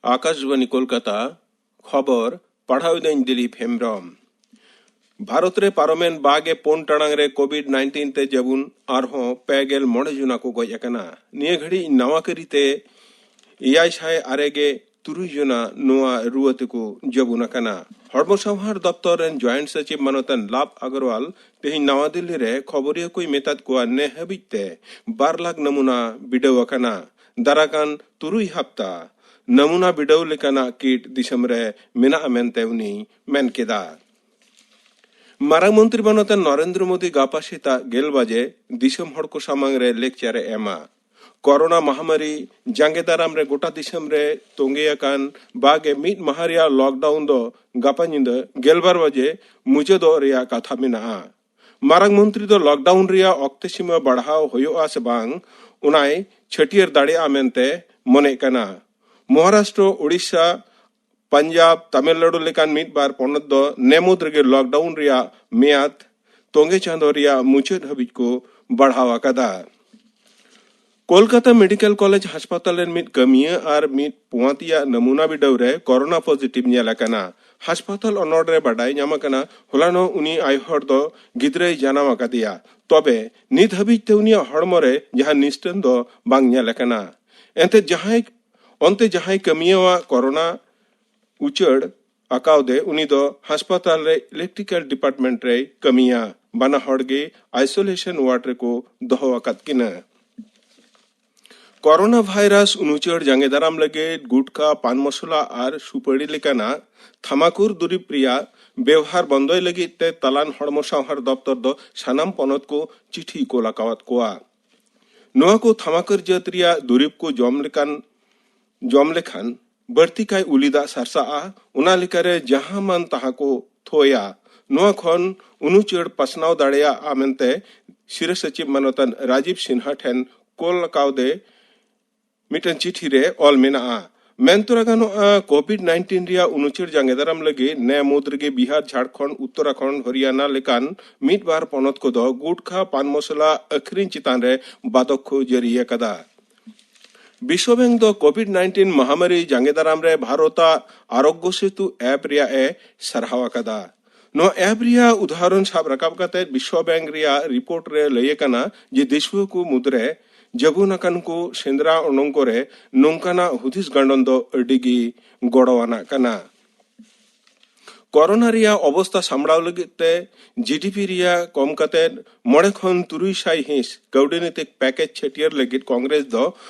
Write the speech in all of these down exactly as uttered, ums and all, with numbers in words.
ᱟᱠᱟᱥᱵᱟᱱᱤ ᱠᱳᱞᱠᱟᱛᱟ, ᱠᱷᱚᱵᱚᱨ ᱯᱟᱲᱦᱟᱣ ᱮᱫᱟᱹᱧ ᱫᱤᱞᱤᱯ ᱦᱮᱢᱵᱨᱚᱢ᱾ ᱵᱷᱟᱨᱚᱛ ᱨᱮ ᱯᱟᱨᱚᱢᱮᱱ ᱵᱟᱜᱮ ᱯᱩᱱ ᱴᱟᱲᱟᱝ ᱨᱮ ᱠᱳᱵᱷᱤᱰ ᱱᱟᱭᱤᱱᱴᱤᱱ ᱛᱮ ᱡᱟᱹᱵᱩᱱ ᱟᱨᱦᱚᱸ ᱯᱮ ᱜᱮᱞ ᱢᱚᱬᱮ ᱡᱚᱱᱟ ᱠᱚ ᱜᱚᱡ ᱟᱠᱟᱱᱟ᱾ ᱱᱤᱭᱟᱹ ᱜᱷᱟᱹᱲᱤᱡ ᱱᱟᱣᱟ ᱠᱟᱹᱨᱤᱛᱮ ᱮᱭᱟᱭ ᱥᱟᱭ ᱟᱨᱮ ᱜᱮ ᱛᱩᱨᱩᱭ ᱡᱚᱱᱟ ᱱᱚᱣᱟ ᱨᱩᱣᱟᱹ ᱛᱮᱠᱚ ᱡᱟᱹᱵᱩᱱ ᱟᱠᱟᱱᱟ᱾ ᱦᱚᱲᱢᱚ ᱥᱟᱶᱦᱟᱨ ᱫᱚᱯᱛᱚᱨ ᱨᱮᱱ ᱡᱚᱭᱮᱱᱴ ᱥᱚᱪᱤᱵᱽ ᱢᱟᱱᱚᱛᱟᱱ ᱞᱟᱵᱷ ᱟᱜᱚᱨᱣᱟᱞ ᱛᱮᱦᱮᱧ ᱱᱟᱣᱟ ᱫᱤᱞᱞᱤ ᱨᱮ ᱠᱷᱚᱵᱚᱨᱤᱭᱟᱹ ᱠᱚᱭ ᱢᱮᱛᱟᱫ ᱠᱚᱣᱟ, ᱱᱮ ᱦᱟᱹᱵᱤᱡ ᱛᱮ ᱵᱟᱨ ᱞᱟᱠᱷ ᱱᱟᱢᱩᱱᱟ ᱵᱤᱰᱟᱹᱣ ᱟᱠᱟᱱᱟ᱾ ᱫᱟᱨᱟᱠᱟᱱ ᱛᱩᱨᱩᱭ ᱦᱟᱯᱛᱟ ᱱᱟᱢᱩᱱᱟ ᱵᱤᱰᱟᱹᱣ ᱞᱮᱠᱟᱱᱟᱜ ᱠᱤᱴ ᱫᱤᱥᱚᱢ ᱨᱮ ᱢᱮᱱᱟᱜᱼᱟ ᱢᱮᱱᱛᱮ ᱩᱱᱤᱭ ᱢᱮᱱ ᱠᱮᱫᱟ᱾ ᱢᱟᱨᱟᱝ ᱢᱚᱱᱛᱨᱤ ᱢᱟᱱᱚᱛᱟᱱ ᱱᱚᱨᱮᱱᱫᱨᱚ ᱢᱳᱫᱤ ᱜᱟᱯᱟ ᱥᱮᱛᱟᱜ ᱜᱮᱞ ᱵᱟᱡᱮ ᱫᱤᱥᱚᱢ ᱦᱚᱲ ᱠᱚ ᱥᱟᱢᱟᱝ ᱨᱮ ᱞᱮᱠᱪᱟᱨ ᱮ ᱮᱢᱟ᱾ ᱠᱚᱨᱳᱱᱟ ᱢᱟᱦᱟᱢᱟᱨᱤ ᱡᱟᱸᱜᱮ ᱫᱟᱨᱟᱢ ᱨᱮ ᱜᱚᱴᱟ ᱫᱤᱥᱚᱢ ᱨᱮ ᱛᱚᱸᱜᱮ ᱟᱠᱟᱱ ᱵᱟᱜᱮ ᱢᱤᱫ ᱢᱟᱦᱟ ᱨᱮᱭᱟᱜ ᱞᱚᱠᱰᱟᱣᱩᱱ ᱫᱚ ᱜᱟᱯᱟ ᱧᱤᱫᱟᱹ ᱜᱮᱞᱵᱟᱨ ᱵᱟᱡᱮ ᱢᱩᱪᱟᱹᱫᱚᱜ ᱨᱮᱭᱟᱜ ᱠᱟᱛᱷᱟ ᱢᱮᱱᱟᱜᱼᱟ᱾ ᱢᱟᱨᱟᱝ ᱢᱚᱱᱛᱨᱤ ᱫᱚ ᱞᱚᱠᱰᱟᱣᱩᱱ ᱨᱮᱭᱟᱜ ᱚᱠᱛᱮ ᱥᱤᱢᱟᱹ ᱵᱟᱲᱦᱟᱣ ᱦᱩᱭᱩᱜᱼᱟ ᱥᱮ ᱵᱟᱝ, ᱚᱱᱟᱭ ᱪᱷᱟᱹᱴᱭᱟᱹᱨ ᱫᱟᱲᱮᱭᱟᱜᱼᱟ ᱢᱮᱱᱛᱮ ᱢᱚᱱᱮᱜ ᱠᱟᱱᱟ᱾ ᱢᱚᱦᱟᱨᱟᱥᱴᱨᱚ, ᱳᱰᱤᱥᱟ, ᱯᱟᱧᱡᱟᱵ, ᱛᱟᱢᱤᱞᱱᱟᱲᱩ ᱞᱮᱠᱟᱱ ᱢᱤᱫ ᱵᱟᱨ ᱯᱚᱱᱚᱛ ᱫᱚ ᱱᱮ ᱢᱩᱫᱽ ᱨᱮᱜᱮ ᱞᱚᱠᱰᱟᱣᱩᱱ ᱨᱮᱭᱟᱜ ᱢᱮᱭᱟᱫ ᱛᱚᱸᱜᱮ ᱪᱟᱸᱫᱚ ᱨᱮᱭᱟᱜ ᱢᱩᱪᱟᱹᱫ ᱦᱟᱹᱵᱤᱡ ᱠᱚ ᱵᱟᱲᱦᱟᱣ ᱟᱠᱟᱫᱟ᱾ ᱠᱳᱞᱠᱟᱛᱟ ᱢᱮᱰᱤᱠᱮᱞ ᱠᱚᱞᱮᱡᱽ ᱦᱟᱥᱯᱟᱛᱟᱞ ᱨᱮᱱ ᱢᱤᱫ ᱠᱟᱹᱢᱤᱭᱟᱹ ᱟᱨ ᱢᱤᱫ ᱯᱩᱣᱟᱛᱤᱭᱟᱜ ᱱᱟᱢᱩᱱᱟ ᱵᱤᱰᱟᱹᱣ ᱨᱮ ᱠᱚᱨᱳᱱᱟ ᱯᱚᱡᱤᱴᱤᱵᱷ ᱧᱮᱞ ᱟᱠᱟᱱᱟ᱾ ᱦᱟᱥᱯᱟᱛᱟᱞ ᱚᱱᱚᱲ ᱨᱮ ᱵᱟᱰᱟᱭ ᱧᱟᱢ ᱟᱠᱟᱱᱟ, ᱦᱚᱞᱟᱱᱚᱜ ᱩᱱᱤ ᱟᱭᱳ ᱦᱚᱲ ᱫᱚ ᱜᱤᱫᱽᱨᱟᱹᱭ ᱡᱟᱱᱟᱢ ᱟᱠᱟᱫᱮᱭᱟ᱾ ᱛᱚᱵᱮ ᱱᱤᱛ ᱦᱟᱹᱵᱤᱡ ᱛᱮ ᱩᱱᱤᱭᱟᱜ ᱦᱚᱲᱢᱚ ᱨᱮ ᱡᱟᱦᱟᱸ ᱱᱤᱥᱴᱟᱹᱱ ᱫᱚ ᱵᱟᱝ ᱧᱮᱞ ᱟᱠᱟᱱᱟ᱾ ᱮᱱᱛᱮ ᱡᱟᱦᱟᱸᱭ, ᱚᱱᱛᱮ ᱡᱟᱦᱟᱸᱭ ᱠᱟᱹᱢᱤᱭᱟᱹᱣᱟᱜ ᱠᱚᱨᱳᱱᱟ ᱩᱪᱟᱹᱲ ᱟᱠᱟᱣᱫᱮ, ᱩᱱᱤ ᱫᱚ ᱦᱟᱥᱯᱟᱛᱟᱞ ᱨᱮ ᱤᱞᱮᱠᱴᱨᱤᱠᱟᱞ ᱰᱤᱯᱟᱨᱴᱢᱮᱱᱴ ᱨᱮᱭ ᱠᱟᱹᱢᱤᱭᱟ᱾ ᱵᱟᱱᱟ ᱦᱚᱲ ᱜᱮ ᱟᱭᱥᱳᱞᱮᱥᱚᱱ ᱣᱟᱨᱰ ᱨᱮᱠᱚ ᱫᱚᱦᱚ ᱟᱠᱟᱫ ᱠᱤᱱᱟ᱾ ᱠᱚᱨᱳᱱᱟ ᱵᱷᱟᱭᱨᱟᱥ ᱩᱱᱩᱪᱟᱹᱲ ᱡᱟᱸᱜᱮ ᱫᱟᱨᱟᱢ ᱞᱟᱹᱜᱤᱫ ᱜᱩᱴᱠᱟ, ᱯᱟᱱ ᱢᱚᱥᱞᱟ ᱟᱨ ᱥᱩᱯᱟᱹᱲᱤ ᱞᱮᱠᱟᱱᱟᱜ ᱛᱷᱟᱢᱟᱠᱩᱨ ᱫᱩᱨᱤᱵᱽ ᱨᱮᱭᱟᱜ ᱵᱮᱣᱦᱟᱨ ᱵᱚᱱᱫᱚᱭ ᱞᱟᱹᱜᱤᱫ ᱛᱮ ᱛᱟᱞᱟᱱ ᱦᱚᱲᱢᱚ ᱥᱟᱶᱦᱟᱨ ᱫᱚᱯᱛᱚᱨ ᱫᱚ ᱥᱟᱱᱟᱢ ᱯᱚᱱᱚᱛ ᱠᱚ ᱪᱤᱴᱷᱤ ᱠᱳᱞ ᱟᱠᱟᱣᱟᱫ ᱠᱚᱣᱟ᱾ ᱱᱚᱣᱟ ᱠᱚ ᱛᱷᱟᱢᱟᱠᱩᱨ ᱡᱟᱹᱛ ᱨᱮᱭᱟᱜ ᱫᱩᱨᱤᱵᱽ ᱠᱚ ᱡᱚᱢ ᱞᱮᱠᱟᱱ, ᱡᱚᱢ ᱞᱮᱠᱷᱟᱱ ᱵᱟᱹᱲᱛᱤ ᱠᱟᱭ ᱩᱞᱤ ᱫᱟᱜ ᱥᱟᱨᱥᱟᱜᱼᱟ, ᱚᱱᱟ ᱞᱮᱠᱟᱨᱮ ᱡᱟᱦᱟᱸ ᱢᱟᱱ ᱛᱟᱦᱟᱸ ᱠᱚ ᱛᱷᱚᱭᱟ᱾ ᱱᱚᱣᱟ ᱠᱷᱚᱱ ᱩᱱᱩᱪᱟᱹᱲ ᱯᱟᱥᱱᱟᱣ ᱫᱟᱲᱮᱭᱟᱜᱼᱟ ᱢᱮᱱᱛᱮ ᱥᱤᱨᱟᱹ ᱥᱚᱪᱤᱵᱽ ᱢᱟᱱᱚᱛᱟᱱ ᱨᱟᱡᱤᱵᱽ ᱥᱤᱱᱦᱟ ᱴᱷᱮᱱ ᱠᱳᱞ ᱟᱠᱟᱣᱫᱮ ᱢᱤᱫᱴᱟᱝ ᱪᱤᱴᱷᱤ ᱨᱮ ᱚᱞ ᱢᱮᱱᱟᱜᱼᱟ᱾ ᱢᱮᱱ ᱛᱚᱨᱟ ᱜᱟᱱᱚᱜᱼᱟ, ᱠᱳᱵᱷᱤᱰ ᱱᱟᱭᱤᱱᱴᱤᱱ ᱨᱮᱭᱟᱜ ᱩᱱᱩᱪᱟᱹᱲ ᱡᱟᱸᱜᱮ ᱫᱟᱨᱟᱢ ᱞᱟᱹᱜᱤᱫ ᱱᱮ ᱢᱩᱫᱽ ᱨᱮᱜᱮ ᱵᱤᱦᱟᱨ, ᱡᱷᱟᱲᱠᱷᱚᱸᱰ, ᱩᱛᱛᱚᱨᱟᱠᱷᱚᱸᱰ, ᱦᱚᱨᱤᱭᱟᱱᱟ ᱞᱮᱠᱟᱱ ᱢᱤᱫ ᱵᱟᱨ ᱯᱚᱱᱚᱛ ᱠᱚᱫᱚ ᱜᱩᱴᱠᱷᱟ, ᱯᱟᱱ ᱢᱚᱥᱞᱟ ᱟᱹᱠᱷᱨᱤᱧ ᱪᱮᱛᱟᱱ ᱨᱮ ᱵᱟᱫᱷᱚᱠ ᱠᱚ ᱡᱟᱹᱨᱤ ᱟᱠᱟᱫᱟ᱾ ᱵᱤᱥᱣᱚ ᱵᱮᱝᱠ ᱫᱚ ᱠᱳᱵᱷᱤᱰ ᱱᱟᱭᱤᱱᱴᱤᱱ ᱢᱟᱦᱟᱢᱟᱨᱤ ᱡᱟᱸᱜᱮ ᱫᱟᱨᱟᱢ ᱨᱮ ᱵᱷᱟᱨᱚᱛᱟᱜ ᱟᱨᱳᱜᱽᱜᱚ ᱥᱮᱛᱩ ᱮᱯ ᱨᱮᱭᱟᱜ ᱮ ᱥᱟᱨᱦᱟᱣ ᱟᱠᱟᱫᱟ᱾ ᱱᱚᱣᱟ ᱮᱯ ᱨᱮᱭᱟᱜ ᱩᱫᱟᱦᱚᱨᱚᱱ ᱥᱟᱵ ᱨᱟᱠᱟᱵ ᱠᱟᱛᱮ ᱵᱤᱥᱣᱚ ᱵᱮᱝᱠ ᱨᱮᱭᱟᱜ ᱨᱤᱯᱳᱨᱴ ᱨᱮ ᱞᱟᱹᱭ ᱟᱠᱟᱱᱟ ᱡᱮ ᱫᱤᱥᱩᱣᱟᱹ ᱠᱚ ᱢᱩᱫᱽᱨᱮ ᱡᱟᱹᱵᱩᱱ ᱟᱠᱟᱱ ᱠᱚ ᱥᱮᱸᱫᱽᱨᱟ ᱩᱰᱩᱝ ᱠᱚᱨᱮ ᱱᱚᱝᱠᱟᱱᱟᱜ ᱦᱩᱫᱤᱥ ᱜᱟᱸᱰᱚᱱ ᱫᱚ ᱟᱹᱰᱤ ᱜᱮ ᱜᱚᱲᱚ ᱟᱱᱟᱜ ᱠᱟᱱᱟ᱾ ᱠᱚᱨᱳᱱᱟ ᱨᱮᱭᱟᱜ ᱚᱵᱚᱥᱛᱟ ᱥᱟᱢᱵᱲᱟᱣ ᱞᱟᱹᱜᱤᱫ ᱛᱮ ᱡᱤᱰᱤᱯᱤ ᱨᱮᱭᱟᱜ ᱠᱚᱢ ᱠᱟᱛᱮ ᱢᱚᱬᱮ ᱠᱷᱚᱱ ᱛᱩᱨᱩᱭ ᱥᱟᱭ ᱦᱤᱸᱥ ᱠᱟᱹᱣᱰᱤ ᱱᱤᱛᱤ ᱯᱮᱠᱮᱡᱽ ᱪᱷᱟᱹᱴᱭᱟᱹᱨ ᱞᱟᱹᱜᱤᱫ ᱠᱚᱝᱜᱨᱮᱥ ᱫᱚ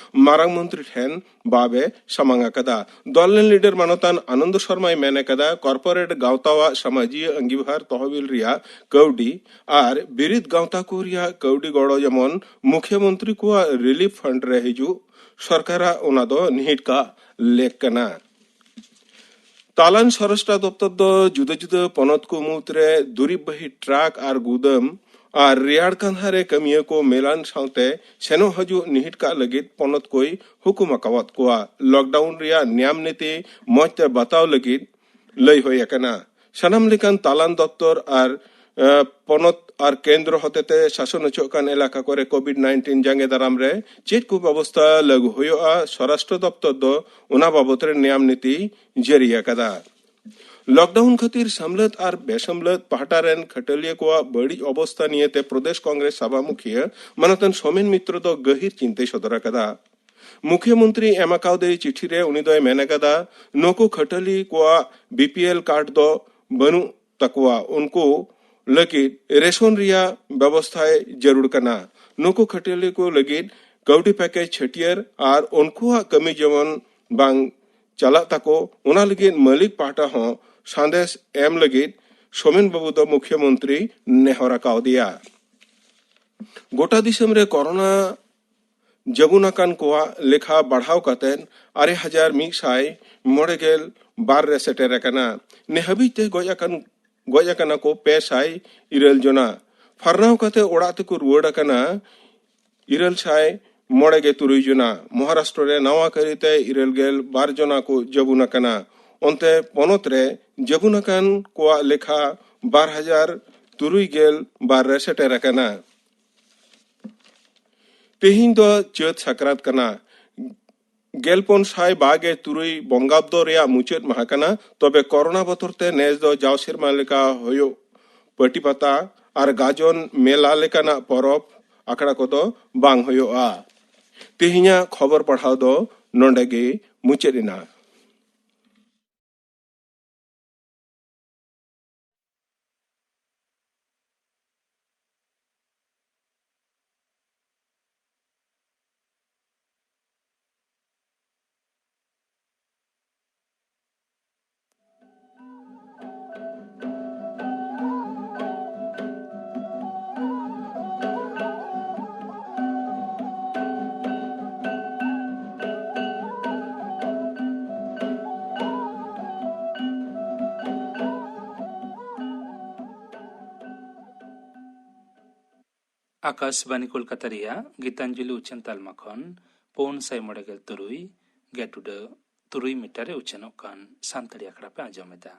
ᱢᱟᱨᱟᱝ ᱢᱚᱱᱛᱨᱤ ᱴᱷᱮᱱ ᱵᱟᱵ ᱮ ᱥᱟᱢᱟᱝ ᱟᱠᱟᱫᱟ᱾ ᱫᱚᱞ ᱨᱮᱱ ᱞᱤᱰᱟᱨ ᱢᱟᱱᱚᱛᱟᱱ ᱟᱱᱚᱱᱫᱚ ᱥᱚᱨᱢᱟᱭ ᱢᱮᱱ ᱟᱠᱟᱫᱟ, ᱠᱚᱨᱯᱳᱨᱮᱴ ᱜᱟᱶᱛᱟᱣᱟᱜ ᱥᱟᱢᱟᱡᱤᱭᱟᱹ ᱟᱸᱜᱤᱵᱷᱟᱨ ᱛᱚᱦᱚᱵᱤᱞ ᱨᱮᱭᱟᱜ ᱠᱟᱹᱣᱰᱤ ᱟᱨ ᱵᱤᱨᱤᱫ ᱜᱟᱶᱛᱟ ᱠᱚ ᱨᱮᱭᱟᱜ ᱠᱟᱹᱣᱰᱤ ᱜᱚᱲᱚ ᱡᱮᱢᱚᱱ ᱢᱩᱠᱷᱭᱟᱹ ᱢᱚᱱᱛᱨᱤ ᱠᱚᱣᱟᱜ ᱨᱤᱞᱤᱯ ᱯᱷᱟᱱᱰ ᱨᱮ ᱦᱤᱡᱩᱜ, ᱥᱚᱨᱠᱟᱨᱟᱜ ᱚᱱᱟ ᱫᱚ ᱱᱤᱦᱤᱴ ᱠᱟᱜ ᱞᱮᱠ ᱠᱟᱱᱟ᱾ ᱛᱟᱞᱟᱱ ᱥᱚᱨᱚᱥᱴᱟ ᱫᱚᱯᱛᱚᱨ ᱫᱚ ᱡᱩᱫᱟᱹ ᱡᱩᱫᱟᱹ ᱯᱚᱱᱚᱛ ᱠᱚ ᱢᱩᱫᱽᱨᱮ ᱫᱩᱨᱤᱵ ᱵᱟᱹᱦᱤ ᱴᱨᱟᱠ ᱟᱨ ᱜᱩᱫᱟᱹᱢ ᱟᱨ ᱨᱮᱭᱟᱲ ᱠᱟᱸᱫᱷᱟ ᱨᱮ ᱠᱟᱹᱢᱤᱭᱟᱹ ᱠᱚ ᱢᱮᱞᱟᱱ ᱥᱟᱶᱛᱮ ᱥᱮᱱᱚᱜ ᱦᱤᱡᱩᱜ ᱱᱤᱦᱤᱴ ᱠᱟᱜ ᱞᱟᱹᱜᱤᱫ ᱯᱚᱱᱚᱛ ᱠᱚᱭ ᱦᱩᱠᱩᱢ ᱟᱠᱟᱣᱟᱫ ᱠᱚᱣᱟ᱾ ᱞᱚᱠᱰᱟᱣᱩᱱ ᱨᱮᱭᱟᱜ ᱱᱤᱭᱟᱢ ᱱᱤᱛᱤ ᱢᱚᱸᱡᱽ ᱛᱮ ᱵᱟᱛᱟᱣ ᱞᱟᱹᱜᱤᱫ ᱞᱟᱹᱭ ᱦᱩᱭ ᱟᱠᱟᱱᱟ᱾ ᱥᱟᱱᱟᱢ ᱞᱮᱠᱟᱱ ᱛᱟᱞᱟᱱ ᱫᱚᱯᱛᱚᱨ ᱟᱨ, ᱮ, ᱯᱚᱱᱚᱛ ᱟᱨ ᱠᱮᱱᱫᱨᱚ ᱦᱚᱛᱮᱛᱮ ᱥᱟᱥᱚᱱ ᱦᱚᱪᱚᱜ ᱠᱟᱱ ᱮᱞᱟᱠᱟ ᱠᱚᱨᱮ ᱠᱳᱵᱷᱤᱰ ᱱᱟᱭᱤᱱᱴᱤᱱ ᱡᱟᱸᱜᱮ ᱫᱟᱨᱟᱢ ᱨᱮ ᱪᱮᱫ ᱠᱚ ᱵᱮᱵᱚᱥᱛᱟ ᱞᱟᱹᱜᱩ ᱦᱩᱭᱩᱜᱼᱟ, ᱥᱚᱨᱟᱥᱴᱨᱚ ᱫᱚᱯᱛᱚᱨ ᱫᱚ ᱚᱱᱟ ᱵᱟᱵᱚᱛ ᱨᱮ ᱱᱤᱭᱟᱢ ᱱᱤᱛᱤ ᱡᱟᱹᱨᱤ ᱟᱠᱟᱫᱟ᱾ ᱞᱚᱠᱰᱟᱣᱩᱱ ᱠᱷᱟᱹᱛᱤᱨ ᱥᱟᱢᱞᱟᱹᱫ ᱟᱨ ᱵᱮᱥᱟᱢᱞᱟᱹᱫ ᱯᱟᱦᱴᱟ ᱨᱮᱱ ᱠᱷᱟᱹᱴᱟᱹᱞᱤᱭᱟᱹ ᱠᱚᱣᱟᱜ ᱵᱟᱹᱲᱤᱡ ᱚᱵᱚᱥᱛᱟ ᱱᱤᱭᱮᱛᱮ ᱯᱨᱚᱫᱮᱥ ᱠᱚᱝᱜᱨᱮᱥ ᱥᱟᱵᱷᱟ ᱢᱩᱠᱷᱤᱭᱟᱹ ᱢᱟᱱᱚᱛᱟᱱ ᱥᱳᱢᱮᱱ ᱢᱤᱛᱨᱚ ᱫᱚ ᱜᱟᱹᱦᱤᱨ ᱪᱤᱱᱛᱟᱹᱭ ᱥᱚᱫᱚᱨ ᱟᱠᱟᱫᱟ᱾ ᱢᱩᱠᱷᱭᱟᱹ ᱢᱚᱱᱛᱨᱤ ᱮᱢ ᱟᱠᱟᱣᱫᱮ ᱪᱤᱴᱷᱤ ᱨᱮ ᱩᱱᱤ ᱫᱚᱭ ᱢᱮᱱ ᱟᱠᱟᱫᱟ, ᱱᱩᱠᱩ ᱠᱷᱟᱹᱴᱟᱹᱞᱤ ᱠᱚᱣᱟᱜ ᱵᱤᱯᱤᱮᱞ ᱠᱟᱨᱰ ᱫᱚ ᱵᱟᱹᱱᱩᱜ ᱛᱟᱠᱚᱣᱟ, ᱩᱱᱠᱩ ᱞᱟᱹᱜᱤᱫ ᱨᱮᱥᱚᱱ ᱨᱮᱭᱟᱜ ᱵᱮᱵᱚᱥᱛᱷᱟᱭ ᱡᱟᱹᱨᱩᱲ ᱠᱟᱱᱟ᱾ ᱱᱩᱠᱩ ᱠᱷᱟᱹᱴᱟᱹᱞᱤ ᱠᱚ ᱞᱟᱹᱜᱤᱫ ᱠᱟᱹᱣᱰᱤ ᱯᱮᱠᱮᱡᱽ ᱪᱷᱟᱹᱴᱭᱟᱹᱨ ᱟᱨ ᱩᱱᱠᱩᱣᱟᱜ ᱠᱟᱹᱢᱤ ᱡᱮᱢᱚᱱ ᱵᱟᱝ ᱪᱟᱞᱟᱜ ᱛᱟᱠᱚ, ᱚᱱᱟ ᱞᱟᱹᱜᱤᱫ ᱢᱟᱹᱞᱤᱠ ᱯᱟᱦᱴᱟ ᱦᱚᱸ ᱥᱟᱸᱫᱮᱥ ᱮᱢ ᱞᱟᱹᱜᱤᱫ ᱥᱳᱢᱮᱱ ᱵᱟᱹᱵᱩ ᱫᱚ ᱢᱩᱠᱷᱭᱟᱹ ᱢᱚᱱᱛᱨᱤ ᱱᱮᱦᱚᱨ ᱟᱠᱟᱣᱫᱮᱭᱟ᱾ ᱜᱚᱴᱟ ᱫᱤᱥᱚᱢ ᱨᱮ ᱠᱚᱨᱳᱱᱟ ᱡᱟᱹᱵᱩᱱ ᱟᱠᱟᱱ ᱠᱚᱣᱟᱜ ᱞᱮᱠᱷᱟ ᱵᱟᱲᱦᱟᱣ ᱠᱟᱛᱮ ᱟᱨᱮ ᱦᱟᱡᱟᱨ ᱢᱤᱫ ᱥᱟᱭ ᱢᱚᱬᱮ ᱜᱮᱞ ᱵᱟᱨ ᱨᱮ ᱥᱮᱴᱮᱨ ᱟᱠᱟᱱᱟ᱾ ᱱᱮ ᱦᱟᱹᱵᱤᱡ ᱛᱮ ᱜᱚᱡ ᱟᱠᱟᱱ, ᱜᱚᱡ ᱟᱠᱟᱱᱟ ᱠᱚ ᱯᱮ ᱥᱟᱭ ᱤᱨᱟᱹᱞ ᱡᱚᱱᱟ᱾ ᱯᱷᱟᱨᱱᱟᱣ ᱠᱟᱛᱮ ᱚᱲᱟᱜ ᱛᱮᱠᱚ ᱨᱩᱣᱟᱹᱲ ᱟᱠᱟᱱᱟ ᱤᱨᱟᱹᱞ ᱥᱟᱭ ᱢᱚᱬᱮ ᱜᱮ ᱛᱩᱨᱩᱭ ᱡᱚᱱᱟ᱾ ᱢᱚᱦᱟᱨᱟᱥᱴᱨᱚ ᱨᱮ ᱱᱟᱣᱟ ᱠᱟᱹᱨᱤᱛᱮ ᱤᱨᱟᱹᱞ ᱜᱮᱞ ᱵᱟᱨ ᱡᱚᱱᱟ ᱠᱚ ᱡᱟᱹᱵᱩᱱ ᱟᱠᱟᱱᱟ᱾ ᱚᱱᱛᱮ ᱯᱚᱱᱚᱛ ᱨᱮ ᱡᱟᱹᱵᱩᱱ ᱟᱠᱟᱱ ᱠᱚᱣᱟᱜ ᱞᱮᱠᱷᱟ ᱵᱟᱨ ᱦᱟᱡᱟᱨ ᱛᱩᱨᱩᱭ ᱜᱮᱞ ᱵᱟᱨ ᱨᱮ ᱥᱮᱴᱮᱨ ᱟᱠᱟᱱᱟ᱾ ᱛᱮᱦᱮᱧ ᱫᱚ ᱪᱟᱹᱛ ᱥᱟᱠᱨᱟᱛ ᱠᱟᱱᱟ᱾ ᱜᱮᱞ ᱯᱩᱱ ᱥᱟᱭ ᱵᱟᱜᱮ ᱛᱩᱨᱩᱭ ᱵᱚᱝᱜᱟᱵᱫᱚ ᱨᱮᱭᱟᱜ ᱢᱩᱪᱟᱹᱫ ᱢᱟᱦᱟ ᱠᱟᱱᱟ᱾ ᱛᱚᱵᱮ ᱠᱚᱨᱳᱱᱟ ᱵᱚᱛᱚᱨ ᱛᱮ ᱱᱮᱥ ᱫᱚ ᱡᱟᱣ ᱥᱮᱨᱢᱟ ᱞᱮᱠᱟ ᱦᱩᱭᱩᱜ ᱯᱟᱹᱴᱤ ᱯᱟᱛᱟ ᱟᱨ ᱜᱟᱡᱚᱱ ᱢᱮᱞᱟ ᱞᱮᱠᱟᱱᱟᱜ ᱯᱚᱨᱚᱵᱽ ᱟᱠᱷᱲᱟ ᱠᱚᱫᱚ ᱵᱟᱝ ᱦᱩᱭᱩᱜᱼᱟ᱾ ᱛᱮᱦᱮᱧᱟᱜ ᱠᱷᱚᱵᱚᱨ ᱯᱟᱲᱦᱟᱣ ᱫᱚ ᱱᱚᱰᱮ ᱜᱮ ᱢᱩᱪᱟᱹᱫ ᱮᱱᱟ᱾ ᱟᱠᱟᱥᱵᱟᱱᱤ ᱠᱳᱞᱠᱟᱛᱟ ᱨᱮᱭᱟᱜ ᱜᱤᱛᱟᱧᱡᱚᱞᱤ ᱩᱪᱷᱟᱹᱱ ᱛᱟᱞᱢᱟ ᱠᱷᱚᱱ ᱯᱩᱱ ᱥᱟᱭ ᱢᱚᱬᱮ ᱜᱮᱞ ᱛᱩᱨᱩᱭ ᱜᱮᱴ ᱩᱰᱟᱹ ᱛᱩᱨᱩᱭ ᱢᱤᱴᱟᱨ ᱨᱮ ᱩᱪᱷᱟᱹᱱᱚᱜ ᱠᱟᱱ ᱥᱟᱱᱛᱟᱲᱤ ᱟᱠᱷᱲᱟ ᱯᱮ ᱟᱸᱡᱚᱢ ᱮᱫᱟ᱾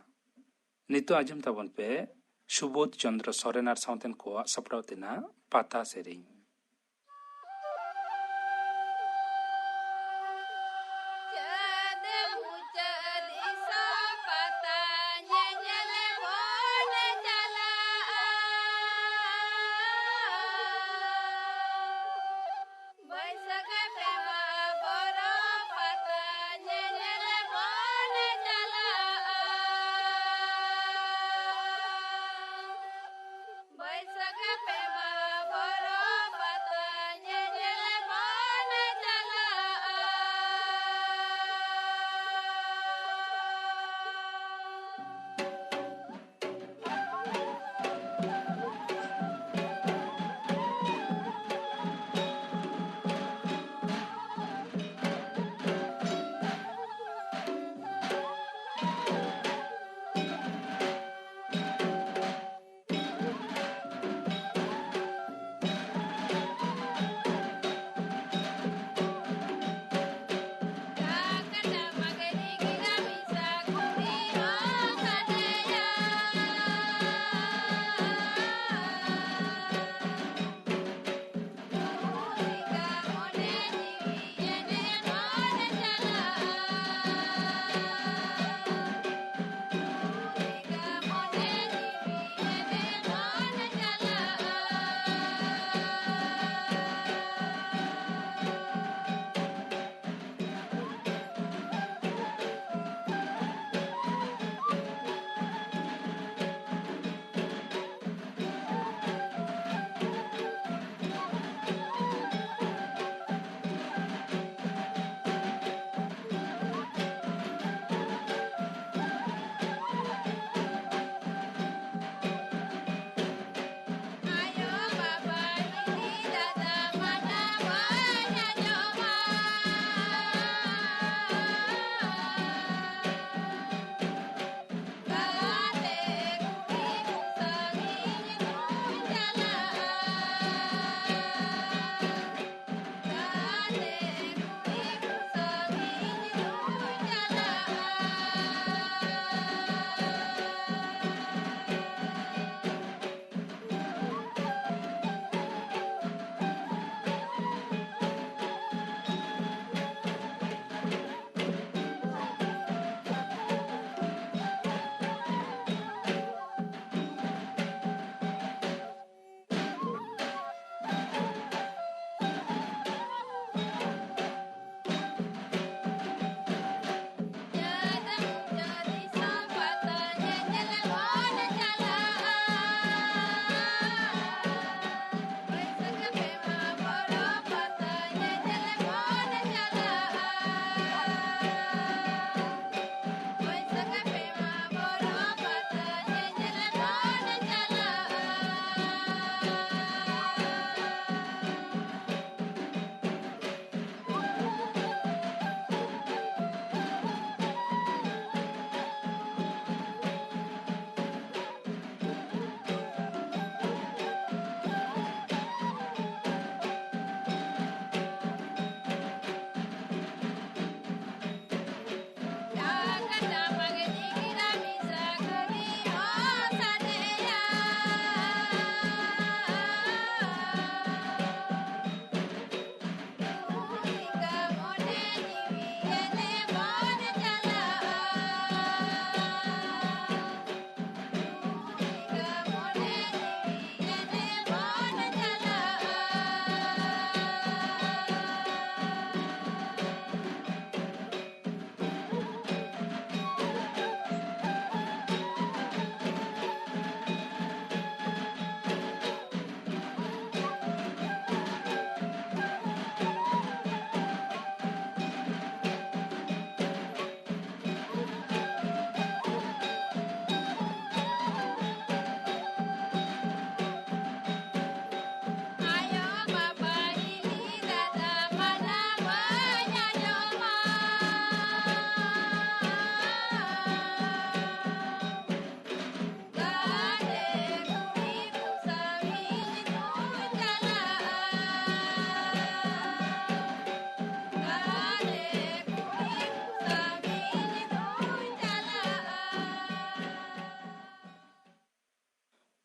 ᱱᱤᱛᱚᱜ ᱟᱸᱡᱚᱢ ᱛᱟᱵᱚᱱ ᱯᱮ ᱥᱩᱵᱳᱫᱷ ᱪᱚᱸᱫᱽᱨᱚ ᱥᱚᱨᱮᱱ ᱟᱨ ᱥᱟᱶᱛᱮᱱ ᱠᱚᱣᱟᱜ ᱥᱟᱯᱲᱟᱣ ᱛᱮᱱᱟᱜ ᱯᱟᱛᱟ ᱥᱮᱨᱮᱧ᱾ ᱪᱟᱹᱛ ᱢᱩᱪᱟᱹᱫ ᱤᱥᱟ ᱯᱟᱛᱟ ᱧᱮᱧᱮᱞ ᱵᱚᱱ ᱪᱟᱞᱟᱜᱼᱟ᱾ ᱵᱟᱹᱭᱥᱟᱹᱠᱷ ᱯᱮ ᱢᱟᱦᱟ ᱵᱚᱨᱚ ᱯᱟᱛᱟ ᱧᱮᱧᱮᱞ ᱵᱚᱱ ᱪᱟᱞᱟᱜᱼᱟ᱾ ᱵᱟᱹᱭᱥᱟᱹᱠᱷ ᱯᱮ ᱢᱟᱦᱟ ᱵᱚᱨᱚ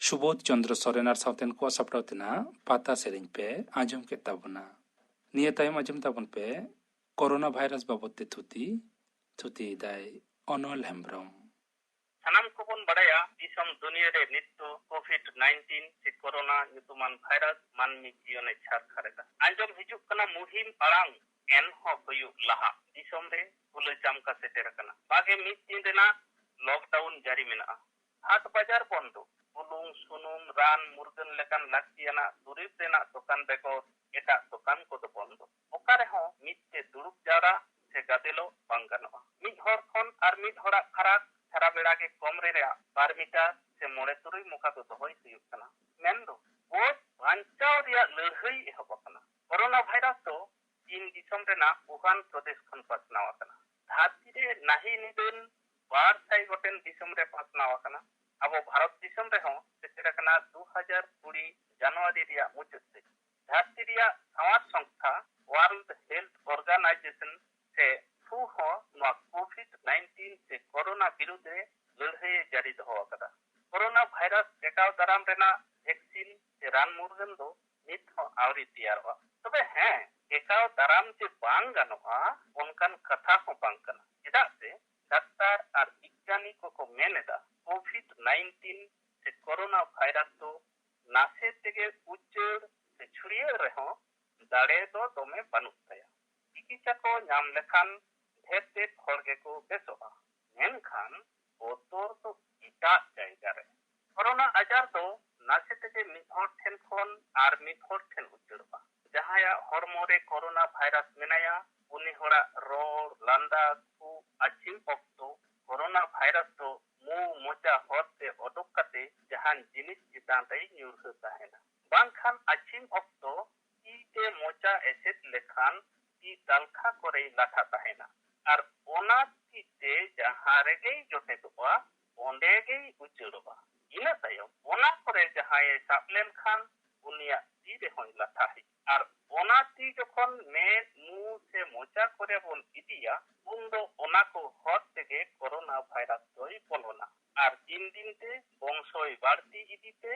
ᱥᱩᱵᱳᱫᱷ ᱪᱚᱱᱫᱨᱚ ᱥᱚᱨᱮᱱ ᱟᱨ ᱥᱟᱶᱛᱮᱱ ᱠᱚᱣᱟᱜ ᱥᱟᱯᱲᱟᱣ ᱛᱮᱱᱟᱜ ᱯᱟᱛᱟ ᱥᱮᱨᱮᱧ ᱯᱮ ᱟᱸᱡᱚᱢ ᱠᱮᱫ ᱛᱟᱵᱚᱱᱟ᱾ ᱱᱤᱭᱟᱹ ᱛᱟᱭᱚᱢ ᱟᱸᱡᱚᱢ ᱛᱟᱵᱚᱱ ᱯᱮ ᱠᱳᱨᱳᱱᱟ ᱵᱷᱟᱭᱨᱟᱥ ᱵᱟᱵᱚᱫ ᱛᱮ ᱛᱷᱩᱛᱤ᱾ ᱛᱷᱩᱛᱤᱭᱮᱫᱟᱭ ᱚᱱᱚᱞ ᱦᱮᱢᱵᱨᱚᱢ᱾ ᱥᱟᱱᱟᱢ ᱠᱚᱵᱚᱱ ᱵᱟᱲᱟᱭᱟ, ᱫᱤᱥᱚᱢ ᱫᱩᱱᱤᱭᱟᱹ ᱨᱮ ᱱᱤᱛ ᱫᱚ ᱠᱳᱵᱷᱤᱰ ᱱᱟᱭᱤᱱᱴᱤᱱ ᱥᱮ ᱠᱳᱨᱳᱱᱟ ᱧᱩᱛᱩᱢᱟᱱ ᱵᱷᱟᱭᱨᱟᱥ ᱢᱟᱹᱱᱢᱤ ᱡᱤᱭᱚᱱᱮ ᱪᱷᱟᱨᱠᱷᱟᱨ ᱮᱫᱟ᱾ ᱟᱸᱡᱚᱢ ᱦᱤᱡᱩᱜ ᱠᱟᱱᱟ ᱢᱩᱦᱤᱢ ᱟᱲᱟᱝ, ᱮᱱᱦᱚᱸ ᱦᱩᱭᱩᱜ ᱞᱟᱦᱟ᱾ ᱫᱤᱥᱚᱢ ᱨᱮ ᱦᱩᱞᱟᱹ ᱪᱟᱢᱠᱟ ᱥᱮᱴᱮᱨ ᱟᱠᱟᱱᱟ᱾ ᱵᱟᱜᱮ ᱢᱤᱫ ᱫᱤᱱ ᱨᱮᱱᱟᱜ ᱞᱚᱠᱰᱟᱣᱩᱱ ᱡᱟᱹᱨᱤ ᱢᱮᱱᱟᱜᱼᱟ᱾ ᱦᱟᱴ ᱵᱟᱡᱟᱨ ᱵᱚᱱᱫᱚ, ᱵᱩᱞᱩᱝ, ᱥᱩᱱᱩᱢ, ᱨᱟᱱ ᱢᱩᱨᱜᱟᱹᱱ ᱞᱮᱠᱟᱱ ᱞᱟᱹᱠᱛᱤᱭᱟᱱᱟᱜ ᱫᱩᱨᱤᱵᱽ ᱨᱮᱱᱟᱜ ᱫᱚᱠᱟᱱ ᱵᱮᱜᱚᱨ ᱮᱴᱟᱜ ᱫᱚᱠᱟᱱ ᱠᱚᱫᱚ ᱵᱚᱱᱫᱚ᱾ ᱚᱠᱟ ᱨᱮᱦᱚᱸ ᱢᱤᱫ ᱛᱮ ᱫᱩᱲᱩᱵ ᱡᱟᱣᱨᱟ ᱥᱮ ᱜᱟᱫᱮᱞᱚᱜ ᱵᱟᱝ ᱜᱟᱱᱚᱜᱼᱟ᱾ ᱢᱤᱫ ᱦᱚᱲ ᱠᱷᱚᱱ ᱟᱨ ᱢᱤᱫ ᱦᱚᱲᱟᱜ ᱯᱷᱟᱨᱟᱠ ᱥᱟᱨᱟ ᱵᱮᱲᱟ ᱜᱮ ᱠᱚᱢ ᱨᱮ ᱨᱮᱭᱟᱜ ᱵᱟᱨ ᱢᱤᱴᱟᱨ ᱥᱮ ᱢᱚᱬᱮ ᱛᱩᱨᱩᱭ ᱢᱚᱠᱟ ᱫᱚ ᱫᱚᱦᱚᱭ ᱦᱩᱭᱩᱜ ᱠᱟᱱᱟ᱾ ᱢᱮᱱᱫᱚ ᱜᱚᱡ ᱵᱟᱧᱪᱟᱣ ᱨᱮᱭᱟᱜ ᱞᱟᱹᱲᱦᱟᱹᱭ ᱮᱦᱚᱵ ᱟᱠᱟᱱᱟ᱾ ᱠᱳᱨᱳᱱᱟ ᱵᱷᱟᱭᱨᱟᱥ ᱫᱚ ᱪᱤᱱ ᱫᱤᱥᱚᱢ ᱨᱮᱱᱟᱜ ᱣᱩᱦᱟᱱ ᱯᱨᱚᱫᱮᱥ ᱠᱷᱚᱱ ᱯᱟᱥᱱᱟᱣ ᱟᱠᱟᱱᱟ᱾ ᱫᱷᱟᱹᱨᱛᱤ ᱨᱮ ᱱᱟᱹᱦᱤ ᱱᱤᱫᱟᱹᱱ ᱵᱟᱨ ᱥᱟᱭ ᱜᱚᱴᱮᱱ ᱫᱤᱥᱚᱢ ᱨᱮ ᱯᱟᱥᱱᱟᱣ ᱟᱠᱟᱱᱟ᱾ ᱟᱵᱚ ᱵᱷᱟᱨᱚᱛ ᱫᱤᱥᱚᱢ ᱨᱮᱦᱚᱸ ᱥᱮᱴᱮᱨ ᱟᱠᱟᱱᱟ ᱫᱩ ᱦᱟᱡᱟᱨ ᱠᱩᱲᱤ ᱡᱟᱱᱩᱣᱟᱨᱤ ᱨᱮᱭᱟᱜ ᱢᱩᱪᱟᱹᱫ ᱥᱮᱫ᱾ ᱫᱷᱟᱹᱨᱛᱤ ᱨᱮᱭᱟᱜ ᱥᱟᱶᱟᱨ ᱥᱚᱝᱥᱛᱷᱟ ᱣᱟᱨᱞᱰ ᱦᱮᱞᱛᱷ ᱚᱨᱜᱟᱱᱟᱭᱡᱮᱥᱚᱱ ᱥᱮ ᱦᱩ ᱦᱚᱸ ᱱᱚᱣᱟ ᱠᱳᱵᱷᱤᱰ ᱱᱟᱭᱤᱱᱴᱤᱱ ᱥᱮ ᱠᱳᱨᱳᱱᱟ ᱵᱤᱨᱩᱫᱷ ᱨᱮ ᱞᱟᱹᱲᱦᱟᱹᱭ ᱮ ᱡᱟᱹᱨᱤ ᱫᱚᱦᱚ ᱟᱠᱟᱫᱟ᱾ ᱠᱳᱨᱳᱱᱟ ᱵᱷᱟᱭᱨᱟᱥ ᱴᱮᱠᱟᱣ ᱫᱟᱨᱟᱢ ᱨᱮᱱᱟᱜ ᱵᱷᱮᱠᱥᱤᱱ ᱥᱮ ᱨᱟᱱ ᱢᱩᱨᱜᱟᱹᱱ ᱫᱚ ᱱᱤᱛ ᱦᱚᱸ ᱟᱹᱣᱨᱤ ᱛᱮᱭᱟᱨᱚᱜᱼᱟ᱾ ᱛᱚᱵᱮ ᱦᱮᱸ, ᱴᱮᱠᱟᱣ ᱫᱟᱨᱟᱢ ᱡᱮ ᱵᱟᱝ ᱜᱟᱱᱚᱜᱼᱟ, ᱚᱱᱠᱟᱱ ᱠᱟᱛᱷᱟ ᱦᱚᱸ ᱵᱟᱝ ᱠᱟᱱᱟ᱾ ᱪᱮᱫᱟᱜ ᱥᱮ ᱰᱟᱠᱛᱟᱨ ᱟᱨ ᱵᱤᱜᱽᱜᱟᱱᱤ ᱠᱚᱠᱚ ᱢᱮᱱ ᱮᱫᱟ, ᱠᱳᱵᱷᱤᱰ ᱱᱟᱭᱤᱱᱴᱤᱱ ᱥᱮ ᱠᱳᱨᱳᱱᱟ ᱵᱷᱟᱭᱨᱟᱥ ᱫᱚ ᱱᱟᱥᱮ ᱛᱮᱜᱮ ᱩᱪᱟᱹᱲ ᱥᱮ ᱪᱷᱩᱲᱭᱟᱹᱜ ᱨᱮᱦᱚᱸ ᱫᱟᱲᱮ ᱫᱚ ᱫᱚᱢᱮ ᱵᱟᱹᱱᱩᱜ ᱛᱟᱭᱟ᱾ ᱛᱤᱠᱤᱪᱷᱟ ᱠᱚ ᱧᱟᱢ ᱞᱮᱠᱷᱟᱱ ᱰᱷᱮᱨ ᱰᱷᱮᱨ ᱦᱚᱲ ᱜᱮᱠᱚ ᱵᱮᱥᱚᱜᱼᱟ᱾ ᱢᱮᱱᱠᱷᱟᱱ ᱵᱚᱛᱚᱨ ᱫᱚ ᱮᱴᱟᱜ ᱡᱟᱭᱜᱟ ᱨᱮ᱾ ᱠᱳᱨᱳᱱᱟ ᱟᱡᱟᱨ ᱫᱚ ᱱᱟᱥᱮ ᱛᱮᱜᱮ ᱢᱤᱫ ᱦᱚᱲ ᱴᱷᱮᱱ ᱠᱷᱚᱱ ᱟᱨ ᱢᱤᱫ ᱦᱚᱲ ᱴᱷᱮᱱ ᱩᱪᱟᱹᱲᱚᱜᱼᱟ᱾ ᱡᱟᱦᱟᱸᱭᱟᱜ ᱦᱚᱲᱢᱚ ᱨᱮ ᱠᱳᱨᱳᱱᱟ ᱵᱷᱟᱭᱨᱟᱥ ᱢᱮᱱᱟᱭᱟ, ᱩᱱᱤ ᱦᱚᱲᱟᱜ ᱨᱚᱲ, ᱞᱟᱸᱫᱟ, ᱠᱷᱩᱜ, ᱟᱹᱪᱷᱤᱢ ᱚᱠᱛᱚ ᱠᱳᱨᱳᱱᱟ ᱵᱷᱟᱭᱨᱟᱥ ᱫᱚ ᱢᱩ ᱢᱚᱪᱟ ᱦᱚᱨ ᱛᱮ ᱚᱰᱚᱠ ᱠᱟᱛᱮ ᱡᱟᱦᱟᱱ ᱡᱤᱱᱤᱥ ᱪᱮᱛᱟᱱ ᱨᱮᱭ ᱧᱩᱨᱦᱟᱹ ᱛᱟᱦᱮᱱᱟ᱾ ᱵᱟᱝᱠᱷᱟᱱ ᱟᱹᱪᱷᱤᱢ ᱚᱠᱛᱚ ᱛᱤ ᱛᱮ ᱢᱚᱪᱟ ᱮᱥᱮᱫ ᱞᱮᱠᱷᱟᱱ ᱛᱤ ᱛᱟᱞᱠᱷᱟ ᱠᱚᱨᱮᱭ ᱞᱟᱴᱷᱟ ᱛᱟᱦᱮᱱᱟ ᱟᱨ ᱚᱱᱟ ᱛᱤ ᱛᱮ ᱡᱟᱦᱟᱸ ᱨᱮᱜᱮᱭ ᱡᱚᱴᱮᱫᱚᱜᱼᱟ, ᱚᱸᱰᱮ ᱜᱮᱭ ᱩᱪᱟᱹᱲᱚᱜᱼᱟ᱾ ᱤᱱᱟᱹ ᱛᱟᱭᱚᱢ ᱚᱱᱟ ᱠᱚᱨᱮ ᱡᱟᱦᱟᱸᱭᱮ ᱥᱟᱵ ᱞᱮᱱᱠᱷᱟᱱ ᱩᱱᱤᱭᱟᱜ ᱛᱤ ᱨᱮᱦᱚᱸᱭ ᱞᱟᱴᱷᱟ ᱦᱤᱡᱩᱜᱼᱟ᱾ ᱟᱨ ᱚᱱᱟ ᱛᱤ ᱡᱚᱠᱷᱚᱱ ᱢᱮᱫ, ᱢᱩ ᱥᱮ ᱢᱚᱪᱟ ᱠᱚᱨᱮ ᱵᱚᱱ ᱤᱫᱤᱭᱟ, ᱩᱱ ᱫᱚ ᱚᱱᱟ ᱠᱚ ᱦᱚᱨ ᱛᱮᱜᱮ ᱠᱳᱨᱳᱱᱟ ᱵᱷᱟᱭᱨᱟᱥ ᱫᱚᱭ ᱵᱚᱞᱚᱱᱟ ᱟᱨ ᱫᱤᱱ ᱫᱤᱱ ᱛᱮ ᱵᱚᱝᱥᱚᱭ ᱵᱟᱹᱲᱛᱤ ᱤᱫᱤ ᱛᱮ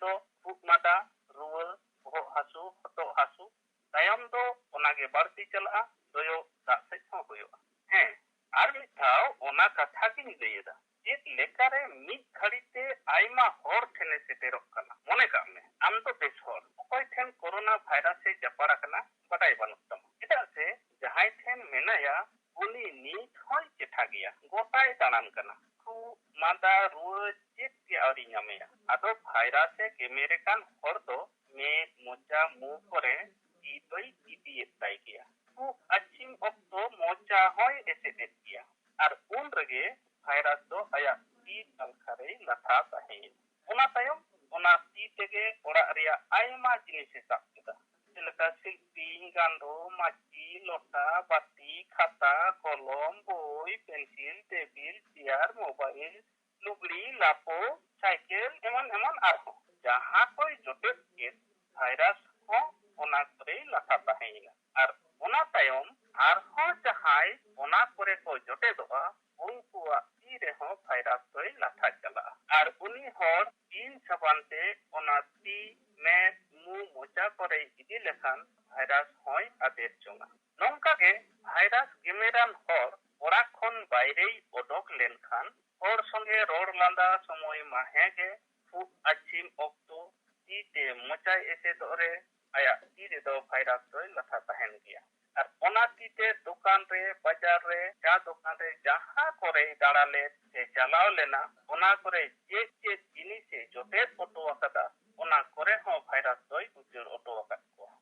ᱫᱚ ᱠᱷᱩᱜ ᱢᱟᱸᱫᱟ, ᱨᱩᱣᱟᱹ, ᱵᱚᱦᱚᱜ ᱦᱟᱹᱥᱩ, ᱦᱚᱴᱚᱜ ᱦᱟᱹᱥᱩ, ᱛᱟᱭᱚᱢ ᱫᱚ ᱚᱱᱟ ᱜᱮ ᱵᱟᱹᱲᱛᱤ ᱪᱟᱞᱟᱜᱼᱟ, ᱡᱚᱡᱚ ᱫᱟᱜ ᱥᱮᱫ ᱦᱚᱸ ᱦᱩᱭᱩᱜᱼᱟ᱾ ᱦᱮᱸ, ᱟᱨ ᱢᱤᱫ ᱫᱷᱟᱣ ᱚᱱᱟ ᱠᱟᱛᱷᱟ ᱜᱤᱧ ᱞᱟᱹᱭ ᱮᱫᱟ, ᱪᱮᱫ ᱞᱮᱠᱟᱨᱮ ᱢᱤᱫ ᱜᱷᱟᱹᱲᱤ ᱛᱮ ᱟᱭᱢᱟ ᱦᱚᱲ ᱴᱷᱮᱱᱮ ᱥᱮᱴᱮᱨᱚᱜ ᱠᱟᱱᱟ᱾ ᱢᱚᱱᱮ ᱠᱟᱜ ᱢᱮ, ᱟᱢ ᱫᱚ ᱵᱮᱥ ᱦᱚᱲ, ᱚᱠᱚᱭ ᱴᱷᱮᱱ ᱠᱳᱨᱳᱱᱟ ᱵᱷᱟᱭᱨᱟᱥ ᱮ ᱡᱟᱯᱟᱲ ᱟᱠᱟᱱᱟ ᱵᱟᱰᱟᱭ ᱵᱟᱹᱱᱩᱜ ᱛᱟᱢᱟ᱾ ᱪᱮᱫᱟᱜ ᱥᱮ ᱡᱟᱦᱟᱸᱭ ᱴᱷᱮᱱ ᱢᱮᱱᱟᱭᱟ, ᱩᱱᱤ ᱱᱤᱛ ᱦᱚᱸᱭ ᱪᱮᱴᱷᱟ ᱜᱮᱭᱟ, ᱜᱚᱴᱟᱭ ᱫᱟᱬᱟᱱ ᱠᱟᱱᱟ, ᱠᱷᱩᱜ ᱢᱟᱸᱫᱟ ᱨᱩᱣᱟᱹ ᱪᱮᱫ ᱜᱮ ᱟᱹᱣᱨᱤ ᱧᱟᱢᱮᱭᱟ᱾ ᱟᱫᱚ ᱵᱷᱟᱭᱨᱟᱥ ᱮ ᱜᱮᱢᱮᱨ ᱟᱠᱟᱱ ᱦᱚᱲ ᱫᱚ ᱢᱮᱫ, ᱢᱚᱪᱟ, ᱢᱩ ᱠᱚᱨᱮ ᱛᱤ ᱫᱚᱭ ᱤᱫᱤᱭᱮᱫ ᱛᱟᱭ ᱜᱮᱭᱟ᱾ ᱠᱷᱩᱜ ᱟᱹᱪᱷᱤᱢ ᱚᱠᱛᱚ ᱢᱚᱪᱟ ᱦᱚᱸᱭ ᱮᱥᱮᱫ ᱮᱫ ᱜᱮᱭᱟ᱾ ᱟᱨ ᱩᱱ ᱨᱮᱜᱮ ᱵᱷᱟᱭᱨᱟᱥ ᱫᱚ ᱟᱭᱟᱜ ᱛᱤ ᱛᱟᱞᱠᱷᱟ ᱨᱮᱭ ᱞᱟᱴᱷᱟ ᱛᱟᱦᱮᱸᱭᱮᱱᱟ᱾ ᱚᱱᱟ ᱛᱟᱭᱚᱢ ᱚᱱᱟ ᱛᱤ ᱛᱮᱜᱮ ᱚᱲᱟᱜ ᱨᱮᱭᱟᱜ ᱟᱭᱢᱟ ᱡᱤᱱᱤᱥ ᱮ ᱥᱟᱵ ᱠᱮᱫᱟ, ᱡᱮᱞᱮᱠᱟ ᱥᱤᱞᱯᱤᱧ, ᱜᱟᱸᱰᱚ, ᱢᱟᱹᱪᱤ, ᱞᱚᱴᱟ, ᱵᱟᱹᱴᱤ, ᱠᱷᱟᱛᱟ, ᱠᱚᱞᱚᱢ, ᱵᱳᱭ, ᱯᱮᱱᱥᱤᱞ, ᱴᱮᱵᱤᱞ, ᱪᱮᱭᱟᱨ, ᱢᱳᱵᱟᱭᱤᱞ, ᱞᱩᱜᱽᱲᱤ, ᱞᱟᱯᱚ, ᱥᱟᱭᱠᱮᱞ, ᱮᱢᱟᱱ ᱮᱢᱟᱱ ᱟᱨᱦᱚᱸ᱾ ᱡᱟᱦᱟᱸ ᱠᱚᱭ ᱡᱚᱴᱮᱫ ᱠᱮᱫ, ᱵᱷᱟᱭᱨᱟᱥ ᱦᱚᱸ ᱚᱱᱟ ᱠᱚᱨᱮᱭ ᱞᱟᱴᱷᱟ ᱛᱟᱦᱮᱸᱭᱮᱱᱟ᱾ ᱟᱨ ᱚᱱᱟ ᱛᱟᱭᱚᱢ ᱟᱨᱦᱚᱸ ᱡᱟᱦᱟᱸᱭ ᱚᱱᱟ ᱠᱚᱨᱮ ᱠᱚ ᱡᱚᱴᱮᱫᱚᱜᱼᱟ, ᱩᱱᱠᱩᱣᱟᱜ ᱛᱤ ᱨᱮᱦᱚᱸ ᱵᱷᱟᱭᱨᱟᱥ ᱫᱚᱭ ᱞᱟᱴᱷᱟ ᱪᱟᱞᱟᱜᱼᱟ᱾ ᱟᱨ ᱩᱱᱤ ᱦᱚᱲ ᱵᱤᱱ ᱥᱟᱵᱟᱱ ᱛᱮ ᱚᱱᱟ ᱛᱤ, ᱢᱮᱫ, ᱢᱩ, ᱢᱚᱪᱟ ᱠᱚᱨᱮᱭ ᱤᱫᱤ ᱞᱮᱠᱷᱟᱱ ᱵᱷᱟᱭᱨᱟᱥ ᱦᱚᱸᱭ ᱟᱫᱮᱨ ᱡᱚᱝᱟ᱾ ᱱᱚᱝᱠᱟ ᱜᱮ ᱵᱷᱟᱭᱨᱟᱥ ᱜᱮᱢᱮᱨᱟᱱ ᱦᱚᱲ ᱚᱲᱟᱜ ᱠᱷᱚᱱ ᱵᱟᱭᱨᱮᱭ ᱚᱰᱚᱠ ᱞᱮᱱᱠᱷᱟᱱ ᱦᱚᱲ ᱥᱚᱸᱜᱮ ᱨᱚᱲ ᱞᱟᱸᱫᱟ ᱥᱚᱢᱚᱭ ᱢᱟ ᱦᱮᱸ ᱜᱮ, ᱠᱷᱩᱜ ᱟᱹᱪᱷᱤᱢ ᱚᱠᱛᱚ ᱛᱤ ᱛᱮ ᱢᱚᱪᱟᱭ ᱮᱥᱮᱫᱚᱜ ᱨᱮ ᱟᱭᱟᱜ ᱛᱤ ᱨᱮᱫᱚ ᱵᱷᱟᱭᱨᱟᱥ ᱫᱚᱭ ᱞᱟᱴᱷᱟ ᱛᱟᱦᱮᱱ ᱜᱮᱭᱟ᱾ ᱟᱨ ᱚᱱᱟ ᱛᱤ ᱛᱮ ᱫᱚᱠᱟᱱ ᱨᱮ, ᱵᱟᱡᱟᱨ ᱨᱮ, ᱪᱟ ᱫᱚᱠᱟᱱ ᱨᱮ, ᱡᱟᱦᱟᱸ ᱠᱚᱨᱮᱭ ᱫᱟᱬᱟ ᱞᱮᱫ ᱥᱮ ᱪᱟᱞᱟᱣ ᱞᱮᱱᱟ, ᱚᱱᱟ ᱠᱚᱨᱮ ᱪᱮᱫ ᱪᱮᱫ ᱡᱤᱱᱤᱥᱮ ᱡᱚᱴᱮᱫ ᱚᱴᱚ ᱟᱠᱟᱫᱟ, ᱚᱱᱟ ᱠᱚᱨᱮ ᱦᱚᱸ ᱵᱷᱟᱭᱨᱟᱥ ᱫᱚᱭ ᱩᱪᱟᱹᱲ ᱚᱴᱚ ᱟᱠᱟᱫ ᱠᱚᱣᱟ᱾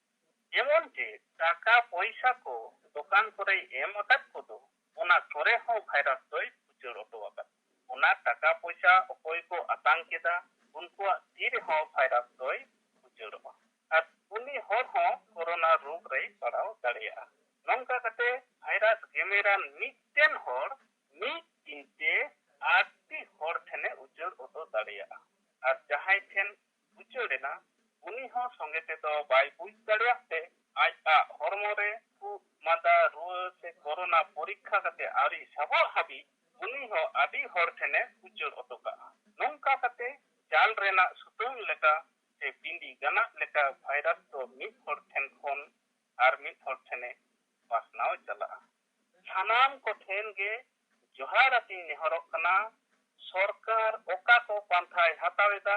ᱮᱢᱚᱱ ᱪᱮᱫ ᱴᱟᱠᱟ ᱯᱚᱭᱥᱟ ᱠᱚ ᱫᱚᱠᱟᱱ ᱠᱚᱨᱮᱭ ᱮᱢ ᱟᱠᱟᱫ ᱠᱚᱫᱚ, ᱚᱱᱟ ᱠᱚᱨᱮ ᱦᱚᱸ ᱵᱷᱟᱭᱨᱟᱥ ᱫᱚᱭ ᱩᱪᱟᱹᱲ ᱚᱴᱚ ᱟᱠᱟᱫ᱾ ᱚᱱᱟ ᱴᱟᱠᱟ ᱯᱚᱭᱥᱟ ᱚᱠᱚᱭ ᱠᱚ ᱟᱛᱟᱝ ᱠᱮᱫᱟ, ᱩᱱᱠᱩᱣᱟᱜ ᱛᱤ ᱨᱮᱦᱚᱸ ᱵᱷᱟᱭᱨᱟᱥ ᱫᱚᱭ ᱩᱪᱟᱹᱲᱚᱜᱼᱟ᱾ ᱟᱨ ᱩᱱᱤ ᱦᱚᱲ ᱦᱚᱸ ᱠᱳᱨᱳᱱᱟ ᱨᱳᱜᱽ ᱨᱮᱭ ᱯᱟᱲᱟᱣ ᱫᱟᱲᱮᱭᱟᱜᱼᱟ᱾ ᱱᱚᱝᱠᱟ ᱠᱟᱛᱮ ᱵᱷᱟᱭᱨᱟᱥ ᱜᱮᱢᱮᱨᱟᱱ ᱢᱤᱫᱴᱮᱱ ᱦᱚᱲ ᱢᱤᱫ ᱫᱤᱱ ᱛᱮ ᱟᱴ ᱴᱤ ᱦᱚᱲ ᱴᱷᱮᱱᱮ ᱩᱪᱟᱹᱲ ᱚᱴᱚ ᱫᱟᱲᱮᱭᱟᱜᱼᱟ᱾ ᱟᱨ ᱡᱟᱦᱟᱸᱭ ᱴᱷᱮᱱ ᱩᱪᱟᱹᱲ ᱮᱱᱟ, ᱩᱱᱤ ᱦᱚᱸ ᱥᱚᱸᱜᱮ ᱛᱮᱫᱚ ᱵᱟᱭ ᱵᱩᱡᱽ ᱫᱟᱲᱮᱭᱟᱜ ᱛᱮ ᱟᱡᱟᱜ ᱦᱚᱲᱢᱚ ᱨᱮ ᱠᱷᱩᱜ ᱢᱟᱸᱫᱟ ᱨᱩᱣᱟᱹ ᱥᱮ ᱠᱳᱨᱳᱱᱟ ᱯᱚᱨᱤᱠᱠᱷᱟ ᱠᱟᱛᱮ ᱟᱹᱣᱨᱤ ᱥᱟᱵᱚᱜ ᱦᱟᱹᱵᱤᱡ ᱩᱱᱤ ᱦᱚᱸ ᱟᱹᱰᱤ ᱦᱚᱲ ᱴᱷᱮᱱᱮ ᱩᱪᱟᱹᱲ ᱚᱴᱚ ᱠᱟᱜᱼᱟ᱾ ᱱᱚᱝᱠᱟ ᱠᱟᱛᱮ ᱪᱟᱞ ᱨᱮᱱᱟᱜ ᱥᱩᱛᱟᱹᱢ ᱞᱮᱠᱟ ᱥᱮ ᱵᱤᱸᱰᱤ ᱜᱟᱱᱟᱜ ᱞᱮᱠᱟ ᱵᱷᱟᱭᱨᱟᱥ ᱫᱚ ᱢᱤᱫ ᱦᱚᱲ ᱴᱷᱮᱱ ᱠᱷᱚᱱ ᱟᱨ ᱢᱤᱫ ᱦᱚᱲ ᱴᱷᱮᱱᱮ ᱯᱟᱥᱱᱟᱣ ᱪᱟᱞᱟᱜᱼᱟ᱾ ᱥᱟᱱᱟᱢ ᱠᱚᱴᱷᱮᱱ ᱜᱮ ᱡᱚᱦᱟᱨ ᱟᱛᱤᱧ ᱱᱮᱦᱚᱨᱚᱜ ᱠᱟᱱᱟ, ᱥᱚᱨᱠᱟᱨ ᱚᱠᱟ ᱠᱚ ᱯᱟᱱᱛᱷᱟᱭ ᱦᱟᱛᱟᱣ ᱮᱫᱟ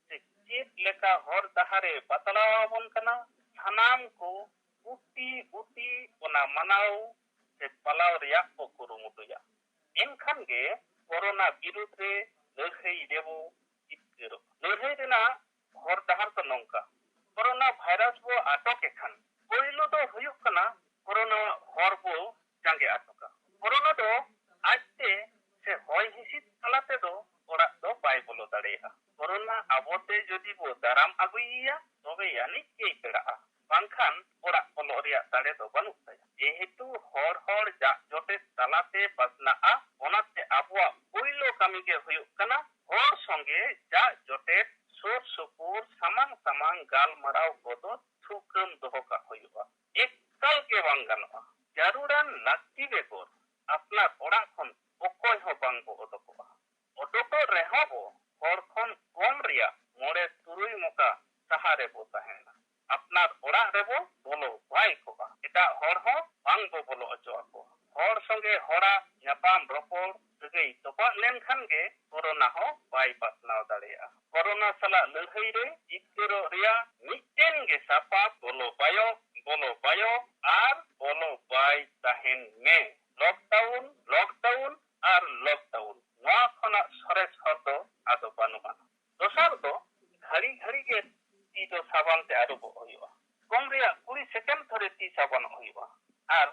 ᱥᱮ ᱪᱮᱫ ᱞᱮᱠᱟ ᱦᱚᱨ ᱰᱟᱦᱟᱨᱮ ᱵᱟᱛᱞᱟᱣ ᱟᱵᱚᱱ ᱠᱟᱱᱟ, ᱥᱟᱱᱟᱢ ᱠᱚ ᱩᱴᱤ ᱩᱴᱤ ᱚᱱᱟ ᱢᱟᱱᱟᱣ ᱥᱮ ᱯᱟᱞᱟᱣ ᱨᱮᱭᱟᱜ ᱠᱚ ᱠᱩᱨᱩᱢᱩᱴᱩᱭᱟ᱾ ᱮᱱᱠᱷᱟᱱ ᱜᱮ ᱠᱳᱨᱳᱱᱟ ᱵᱤᱨᱩᱫᱽ ᱨᱮ ᱞᱟᱹᱲᱦᱟᱹᱭ ᱨᱮᱵᱚ ᱡᱤᱛᱠᱟᱹᱨᱚᱜᱼᱟ᱾ ᱞᱟᱹᱲᱦᱟᱹᱭ ᱨᱮᱱᱟᱜ ᱦᱚᱨ ᱰᱟᱦᱟᱨ ᱫᱚ ᱱᱚᱝᱠᱟ, ᱠᱳᱨᱳᱱᱟ ᱵᱷᱟᱭᱨᱟᱥ ᱵᱚ ᱟᱴᱚᱠᱮ ᱠᱷᱟᱱ ᱯᱳᱭᱞᱳ ᱫᱚ ᱦᱩᱭᱩᱜ ᱠᱟᱱᱟ ᱠᱳᱨᱳᱱᱟ ᱦᱚᱨ ᱵᱚ ᱡᱟᱸᱜᱮ ᱟᱴᱚᱠᱟ᱾ ᱠᱳᱨᱳᱱᱟ ᱫᱚ ᱟᱡᱛᱮ ᱥᱮ ᱦᱚᱭ ᱦᱤᱸᱥᱤᱫ ᱛᱟᱞᱟ ᱛᱮᱫᱚ ᱚᱲᱟᱜ ᱫᱚ ᱵᱟᱭ ᱵᱚᱞᱚ ᱫᱟᱲᱮᱭᱟᱜᱼᱟ᱾ ᱠᱳᱨᱳᱱᱟ ᱟᱵᱚᱛᱮ ᱡᱩᱫᱤ ᱵᱚ ᱫᱟᱨᱟᱢ ᱟᱹᱜᱩᱭᱮᱭᱟ, ᱛᱚᱵᱮ ᱟᱹᱱᱤᱡ ᱜᱮᱭ ᱯᱮᱲᱟᱜᱼᱟ, ᱵᱟᱝᱠᱷᱟᱱ ᱚᱲᱟᱜ ᱵᱚᱞᱚᱜ ᱨᱮᱭᱟᱜ ᱫᱟᱲᱮ ᱫᱚ ᱵᱟᱹᱱᱩᱜ ᱛᱟᱭᱟ᱾ ᱡᱮᱦᱮᱛᱩ ᱦᱚᱲ ᱦᱚᱲ ᱡᱟᱜ ᱡᱚᱴᱮᱫ ᱛᱟᱞᱟᱛᱮ ᱯᱟᱥᱱᱟᱜᱼᱟ, ᱚᱱᱟᱛᱮ ᱟᱵᱚᱣᱟᱜ ᱯᱳᱭᱞᱳ ᱠᱟᱹᱢᱤ ᱜᱮ ᱦᱩᱭᱩᱜ ᱠᱟᱱᱟ ᱦᱚᱲ ᱥᱚᱸᱜᱮ ᱡᱟᱜ ᱡᱚᱴᱮᱫ, ᱥᱩᱨ ᱥᱩᱯᱩᱨ, ᱥᱟᱢᱟᱝ ᱥᱟᱢᱟᱝ ᱜᱟᱞᱢᱟᱨᱟᱣ ᱠᱚᱫᱚ ᱛᱷᱩᱠᱟᱹᱢ ᱫᱚᱦᱚ ᱠᱟᱜ ᱦᱩᱭᱩᱜᱼᱟ᱾ ᱮᱠᱟᱞ ᱜᱮ ᱵᱟᱝ ᱜᱟᱱᱚᱜᱼᱟ᱾ ᱡᱟᱹᱨᱩᱲᱟᱱ ᱞᱟᱹᱠᱛᱤ ᱵᱮᱜᱚᱨ ᱟᱯᱱᱟᱨ ᱚᱲᱟᱜ ᱠᱷᱚᱱ ᱚᱠᱚᱭ ᱦᱚᱸ ᱵᱟᱝ ᱵᱚ ᱚᱰᱚᱠᱚᱜᱼᱟ᱾ ᱚᱰᱚᱠᱚᱜ ᱨᱮᱦᱚᱸ ᱵᱚ ᱦᱚᱲ ᱠᱷᱚᱱ ᱠᱚᱢ ᱨᱮᱭᱟᱜ ᱢᱚᱬᱮ ᱛᱩᱨᱩᱭ ᱢᱚᱠᱟ ᱥᱟᱦᱟ ᱨᱮᱵᱚ ᱛᱟᱦᱮᱱᱟ᱾ ᱟᱯᱱᱟᱨ ᱚᱲᱟᱜ ᱨᱮᱵᱚ ᱵᱚᱞᱚ ᱵᱟᱭ ᱠᱚᱜᱼᱟ᱾ ᱮᱴᱟᱜ ᱦᱚᱲ ᱦᱚᱸ ᱵᱟᱝ ᱵᱚ ᱵᱚᱞᱚ ᱦᱚᱪᱚ ᱟᱠᱚᱣᱟ᱾ ᱦᱚᱲ ᱥᱚᱸᱜᱮ ᱦᱚᱲᱟᱜ ᱧᱟᱯᱟᱢ ᱨᱚᱯᱚᱲ ᱥᱟᱹᱜᱟᱹᱭ ᱛᱚᱯᱟᱜ ᱞᱮᱱᱠᱷᱟᱱ ᱜᱮ ᱠᱳᱨᱳᱱᱟ ᱦᱚᱸ ᱵᱟᱭ ᱯᱟᱥᱱᱟᱣ ᱫᱟᱲᱮᱭᱟᱜᱼᱟ᱾ ᱠᱳᱨᱳᱱᱟ ᱥᱟᱞᱟᱜ ᱞᱟᱹᱲᱦᱟᱹᱭ ᱨᱮ ᱡᱤᱛᱠᱟᱹᱨᱚᱜ ᱨᱮᱭᱟᱜ ᱢᱤᱫᱴᱮᱱ ᱜᱮ ᱥᱟᱯᱟᱵ ᱵᱚᱞᱚ ᱵᱟᱭᱚ, ᱵᱚᱞᱚ ᱵᱟᱭᱚ ᱟᱨ ᱵᱚᱞᱚ ᱵᱟᱭ ᱛᱟᱦᱮᱱ ᱢᱮ᱾ ᱞᱚᱠᱰᱟᱣᱩᱱ, ᱞᱚᱠᱰᱟᱣᱩᱱ ᱟᱨ ᱞᱚᱠᱰᱟᱣᱩᱱ᱾ ᱱᱚᱣᱟ ᱠᱷᱚᱱᱟᱜ ᱥᱚᱨᱮᱥ ᱦᱚᱨ ᱫᱚ ᱟᱫᱚ ᱵᱟᱹᱱᱩᱜᱼᱟ᱾ ᱫᱚᱥᱟᱨ ᱫᱚ ᱜᱷᱟᱹᱲᱤ ᱜᱷᱟᱹᱲᱤ ᱜᱮ ᱛᱤ ᱫᱚ ᱥᱟᱵᱟᱱ ᱛᱮ ᱟᱹᱨᱩᱵᱚᱜ ᱦᱩᱭᱩᱜᱼᱟ᱾ ᱠᱚᱢ ᱨᱮᱭᱟᱜ ᱠᱩᱲᱤ ᱥᱮᱠᱮᱱᱰ ᱫᱷᱚᱨᱮ ᱛᱤ ᱥᱟᱵᱟᱱᱚᱜ ᱦᱩᱭᱩᱜᱼᱟ ᱟᱨ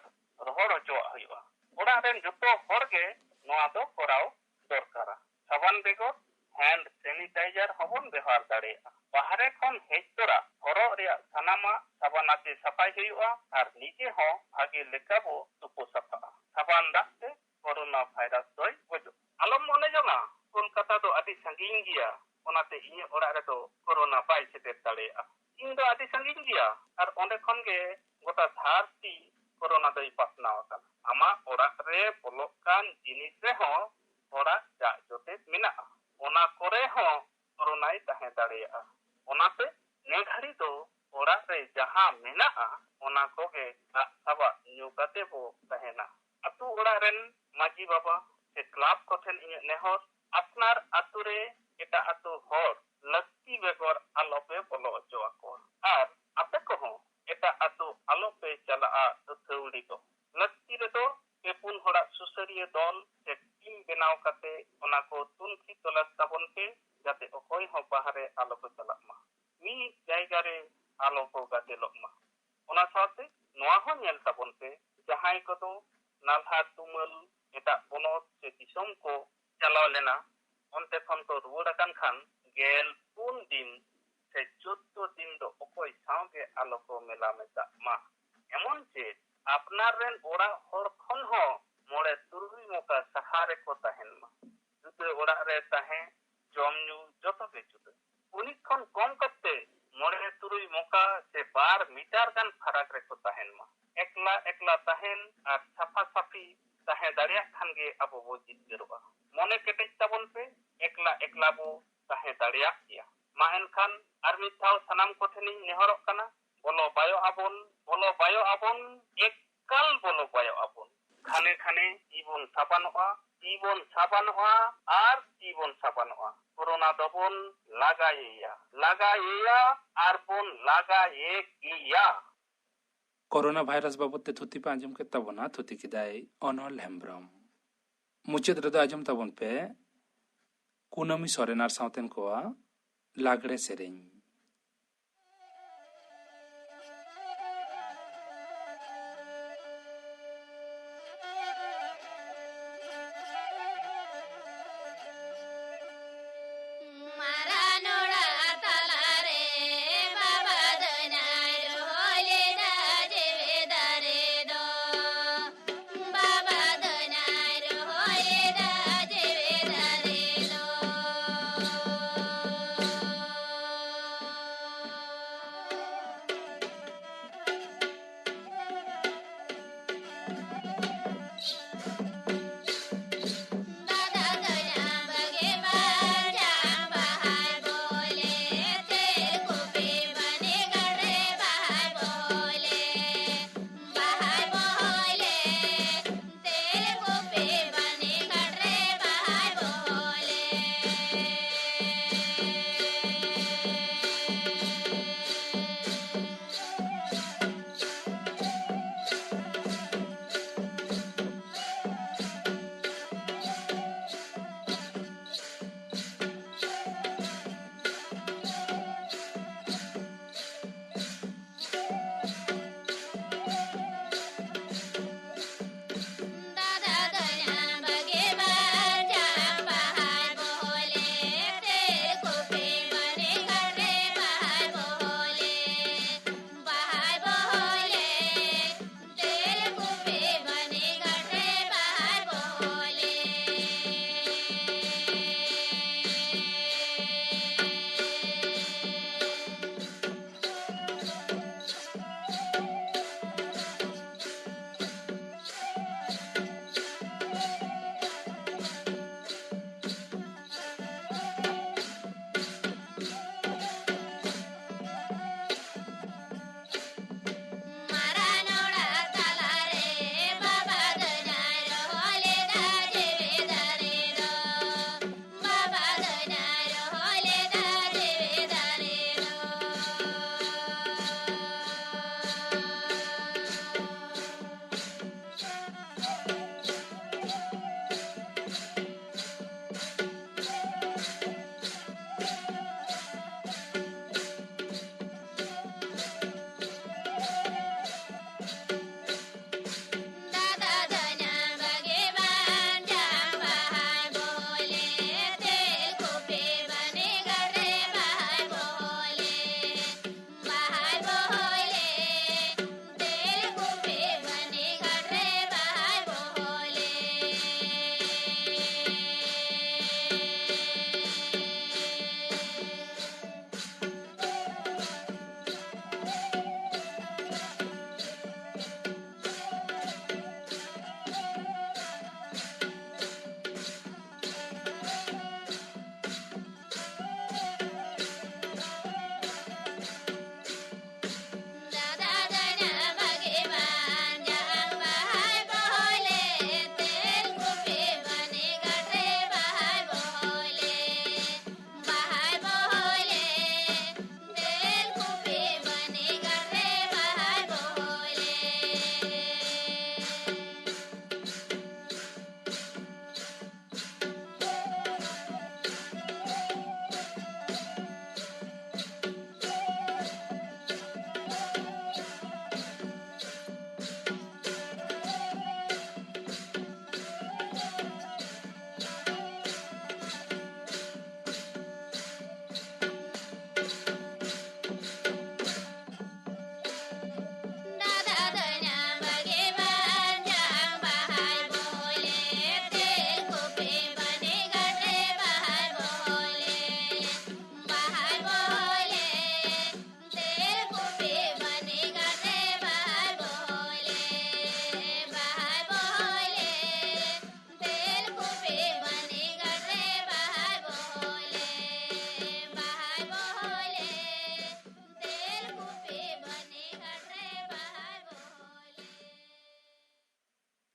ᱨᱚᱦᱚᱲ ᱦᱚᱪᱚᱣᱟᱜ ᱦᱩᱭᱩᱜᱼᱟ᱾ ᱚᱲᱟᱜ ᱨᱮᱱ ᱡᱚᱛᱚ ᱦᱚᱲ ᱜᱮ ᱱᱚᱣᱟ ᱫᱚ ᱠᱚᱨᱟᱣ ᱫᱚᱨᱠᱟᱨᱟ᱾ ᱥᱟᱵᱟᱱ ᱵᱮᱜᱚᱨ ᱦᱮᱱᱰ ᱥᱮᱱᱤᱴᱟᱭᱡᱟᱨ ᱦᱚᱸᱵᱚᱱ ᱵᱮᱣᱦᱟᱨ ᱫᱟᱲᱮᱭᱟᱜᱼᱟ᱾ ᱵᱟᱦᱨᱮ ᱠᱷᱚᱱ ᱦᱮᱡ ᱛᱚᱨᱟ ᱦᱚᱨᱚᱜ ᱨᱮᱭᱟᱜ ᱥᱟᱱᱟᱢᱟᱜ ᱥᱟᱵᱟᱱ ᱟᱛᱮ ᱥᱟᱯᱷᱟᱭ ᱦᱩᱭᱩᱜᱼᱟ ᱟᱨ ᱱᱤᱡᱮ ᱦᱚᱸ ᱵᱷᱟᱜᱮ ᱞᱮᱠᱟ ᱵᱚ ᱛᱩᱯᱩ ᱥᱟᱯᱷᱟᱜᱼᱟ᱾ ᱥᱟᱵᱟᱱ ᱫᱟᱜ ᱛᱮ ᱠᱳᱨᱳᱱᱟ ᱵᱷᱟᱭᱨᱟᱥ ᱫᱚᱭ ᱜᱚᱡᱚᱜᱼᱟ᱾ ᱟᱞᱚᱢ ᱢᱚᱱᱮ ᱡᱚᱝᱟ ᱠᱳᱞᱠᱟᱛᱟ ᱫᱚ ᱟᱹᱰᱤ ᱥᱟᱺᱜᱤᱧ ᱜᱮᱭᱟ, ᱚᱱᱟᱛᱮ ᱤᱧᱟᱹᱜ ᱚᱲᱟᱜ ᱨᱮᱫᱚ ᱠᱳᱨᱳᱱᱟ ᱵᱟᱭ ᱥᱮᱴᱮᱨ ᱫᱟᱲᱮᱭᱟᱜᱼᱟ᱾ ᱤᱧ ᱫᱚ ᱟᱹᱰᱤ ᱥᱟᱺᱜᱤᱧ ᱜᱮᱭᱟ ᱟᱨ ᱚᱸᱰᱮ ᱠᱷᱚᱱ ᱜᱮ ᱜᱚᱴᱟ ᱫᱷᱟᱹᱨᱛᱤ ᱠᱳᱨᱳᱱᱟ ᱫᱚᱭ ᱯᱟᱥᱱᱟᱣ ᱟᱠᱟᱱᱟ᱾ ᱟᱢᱟᱜ ᱚᱲᱟᱜ ᱨᱮ ᱵᱚᱞᱚᱜ ᱠᱟᱱ ᱡᱤᱱᱤᱥ ᱨᱮᱦᱚᱸ ᱦᱚᱲᱟᱜ ᱡᱟᱜ ᱡᱚᱴᱮᱫ ᱢᱮᱱᱟᱜᱼᱟ᱾ ᱚᱱᱟ ᱠᱚᱨᱮ ᱦᱚᱸ ᱠᱳᱨᱳᱱᱟᱭ ᱛᱟᱦᱮᱸ ᱫᱟᱲᱮᱭᱟᱜᱼᱟ᱾ ᱚᱱᱟᱛᱮ ᱱᱮ ᱜᱷᱟᱹᱲᱤ ᱫᱚ ᱚᱲᱟᱜ ᱨᱮ ᱡᱟᱦᱟᱸ ᱢᱮᱱᱟᱜᱼᱟ, ᱚᱱᱟ ᱠᱚᱜᱮ ᱫᱟᱜ ᱥᱟᱵᱟᱜ ᱧᱩ ᱠᱟᱛᱮ ᱵᱚ ᱛᱟᱦᱮᱱᱟ᱾ ᱟᱹᱛᱩ ᱚᱲᱟᱜ ᱨᱮᱱ ᱢᱟᱹᱡᱷᱤ ᱵᱟᱵᱟ ᱥᱮ ᱠᱞᱟᱵᱽ ᱠᱚᱴᱷᱮᱱ ᱤᱧᱟᱹᱜ ᱱᱮᱦᱚᱨ, ᱟᱯᱱᱟᱨ ᱟᱹᱛᱩ ᱨᱮ ᱮᱴᱟᱜ ᱟᱹᱛᱩ ᱦᱚᱲ ᱞᱟᱹᱠᱛᱤ ᱵᱮᱜᱚᱨ ᱟᱞᱚᱯᱮ ᱵᱚᱞᱚ ᱦᱚᱪᱚ ᱟᱠᱚᱣᱟ᱾ ᱟᱨ ᱟᱯᱮ ᱠᱚᱦᱚᱸ ᱮᱴᱟᱜ ᱟᱹᱛᱩ ᱟᱞᱚᱯᱮ ᱪᱟᱞᱟᱜᱼᱟ ᱟᱹᱛᱷᱟᱹᱣᱲᱤ ᱫᱚ᱾ ᱞᱟᱹᱠᱛᱤ ᱨᱮᱫᱚ ᱯᱮ ᱯᱩᱱ ᱦᱚᱲᱟᱜ ᱥᱩᱥᱟᱹᱨᱤᱭᱟᱹ ᱫᱚᱞ ᱥᱮ ᱴᱤᱢ ᱵᱮᱱᱟᱣ ᱠᱟᱛᱮ ᱚᱱᱟ ᱠᱚ ᱛᱩᱱᱠᱷᱤ ᱛᱚᱞᱟᱥ ᱛᱟᱵᱚᱱ ᱯᱮ, ᱡᱟᱛᱮ ᱚᱠᱚᱭ ᱦᱚᱸ ᱵᱟᱦᱨᱮ ᱟᱞᱚ ᱠᱚ ᱪᱟᱞᱟᱜ ᱢᱟ, ᱢᱤᱫ ᱡᱟᱭᱜᱟ ᱨᱮ ᱟᱞᱚ ᱠᱚ ᱜᱟᱫᱮᱞᱚᱜ ᱢᱟ᱾ ᱚᱱᱟ ᱥᱟᱶᱛᱮ ᱱᱚᱣᱟ ᱦᱚᱸ ᱧᱮᱞ ᱛᱟᱵᱚᱱ ᱯᱮ, ᱡᱟᱦᱟᱸᱭ ᱠᱚᱫᱚ ᱱᱟᱞᱦᱟ ᱛᱩᱢᱟᱹᱞ ᱮᱴᱟᱜ ᱯᱚᱱᱚᱛ ᱥᱮ ᱫᱤᱥᱚᱢ ᱠᱚ ᱪᱟᱞᱟᱣ ᱞᱮᱱᱟ, ᱚᱱᱛᱮ ᱠᱷᱚᱱ ᱠᱚ ᱨᱩᱣᱟᱹᱲ ᱟᱠᱟᱱ ᱠᱷᱟᱱ ᱜᱮᱞ ᱯᱩᱱ ᱫᱤᱱ ᱥᱮ ᱪᱳᱫᱫᱳ ᱫᱤᱱ ᱫᱚ ᱚᱠᱚᱭ ᱥᱟᱶᱜᱮ ᱟᱞᱚ ᱠᱚ ᱢᱮᱞᱟ ᱢᱮᱥᱟᱜ ᱢᱟ᱾ ᱮᱢᱚᱱ ᱪᱮᱫ ᱟᱯᱱᱟᱨ ᱨᱮᱱ ᱚᱲᱟᱜ ᱦᱚᱲ ᱠᱷᱚᱱ ᱦᱚᱸ ᱢᱚᱬᱮ ᱛᱩᱨᱩᱭ ᱢᱚᱠᱟ ᱥᱟᱦᱟ ᱨᱮᱠᱚ ᱛᱟᱦᱮᱱ ᱢᱟ᱾ ᱡᱩᱫᱟᱹ ᱚᱲᱟᱜ ᱨᱮ ᱛᱟᱦᱮᱸ, ᱡᱚᱢ ᱧᱩ ᱡᱚᱛᱚ ᱜᱮ ᱡᱩᱫᱟᱹ᱾ ᱩᱱᱤ ᱠᱷᱚᱱ ᱠᱚᱢ ᱠᱟᱛᱮ ᱢᱚᱬᱮ ᱛᱩᱨᱩᱭ ᱢᱚᱠᱟ ᱥᱮ ᱵᱟᱨ ᱢᱤᱴᱟᱨ ᱜᱟᱱ ᱯᱷᱟᱨᱟᱠ ᱨᱮᱠᱚ ᱛᱟᱦᱮᱱ ᱢᱟ᱾ ᱮᱠᱞᱟ ᱮᱠᱞᱟ ᱛᱟᱦᱮᱱ ᱟᱨ ᱥᱟᱯᱷᱟ ᱥᱟᱯᱷᱤ ᱛᱟᱦᱮᱸ ᱫᱟᱲᱮᱭᱟᱜ ᱠᱷᱟᱱ ᱜᱮ ᱟᱵᱚ ᱵᱚ ᱡᱤᱛᱠᱟᱹᱨᱚᱜᱼᱟ᱾ ᱢᱚᱱᱮ ᱠᱮᱴᱮᱡ ᱛᱟᱵᱚᱱ ᱯᱮ, ᱮᱠᱞᱟ ᱮᱠᱞᱟ ᱵᱚ ᱛᱟᱦᱮᱸ ᱫᱟᱲᱮᱭᱟᱜ ᱜᱮᱭᱟ᱾ ᱢᱟ ᱮᱱᱠᱷᱟᱱ ᱟᱨ ᱢᱤᱫ ᱫᱷᱟᱣ ᱥᱟᱱᱟᱢ ᱠᱚᱴᱷᱮᱱᱤᱧ ᱱᱮᱦᱚᱨᱚᱜ ᱠᱟᱱᱟ, ᱵᱚᱞᱚ ᱵᱟᱭᱚᱜ ᱟᱵᱚᱱ, ᱵᱚᱞᱚ ᱵᱟᱭᱚᱜ ᱟᱵᱚᱱ, ᱮᱠᱟᱞ ᱵᱚᱞᱚ ᱵᱟᱭᱚᱜ ᱟᱵᱚᱱ᱾ ᱠᱷᱟᱱᱮ ᱠᱷᱟᱱᱮ ᱛᱤ ᱵᱚᱱ ᱥᱟᱵᱟᱱᱚᱜᱼᱟ, ᱛᱤ ᱵᱚᱱ ᱥᱟᱵᱟᱱᱚᱜᱼᱟ ᱟᱨ ᱛᱤ ᱵᱚᱱ ᱥᱟᱵᱟᱱᱚᱜᱼᱟ᱾ ᱠᱳᱨᱳᱱᱟ ᱫᱚᱵᱚᱱ ᱞᱟᱜᱟᱭᱮᱭᱟ, ᱞᱟᱜᱟᱭᱮᱭᱟ ᱟᱨ ᱵᱚᱱ ᱞᱟᱜᱟᱭᱮ ᱜᱮᱭᱟ᱾ ᱠᱳᱨᱳᱱᱟ ᱵᱷᱟᱭᱨᱟᱥ ᱵᱟᱵᱚᱫ ᱛᱮ ᱛᱷᱩᱛᱤ ᱯᱮ ᱟᱸᱡᱚᱢ ᱠᱮᱫ ᱛᱟᱵᱚᱱᱟ, ᱛᱷᱩᱛᱤ ᱠᱮᱫᱟᱭ ᱚᱱᱚᱞ ᱦᱮᱢᱵᱨᱚᱢ᱾ ᱢᱩᱪᱟᱹᱫ ᱨᱮᱫᱚ ᱟᱸᱡᱚᱢ ᱛᱟᱵᱚᱱ ᱯᱮ ᱠᱩᱱᱟᱹᱢᱤ ᱥᱚᱨᱮᱱ ᱟᱨ ᱥᱟᱶᱛᱮᱱ ᱠᱚᱣᱟᱜ ᱞᱟᱜᱽᱲᱮ ᱥᱮᱨᱮᱧ᱾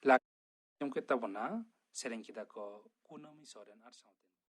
ᱞᱟᱜᱽᱲᱮ ᱟᱸᱡᱚᱢ ᱠᱮᱫ ᱛᱟᱵᱚᱱᱟ, ᱥᱮᱨᱮᱧ ᱠᱮᱫᱟ ᱠᱚ ᱠᱩᱱᱟᱹᱢᱤ ᱥᱚᱨᱮᱱ ᱟᱨ ᱥᱟᱶᱛᱮ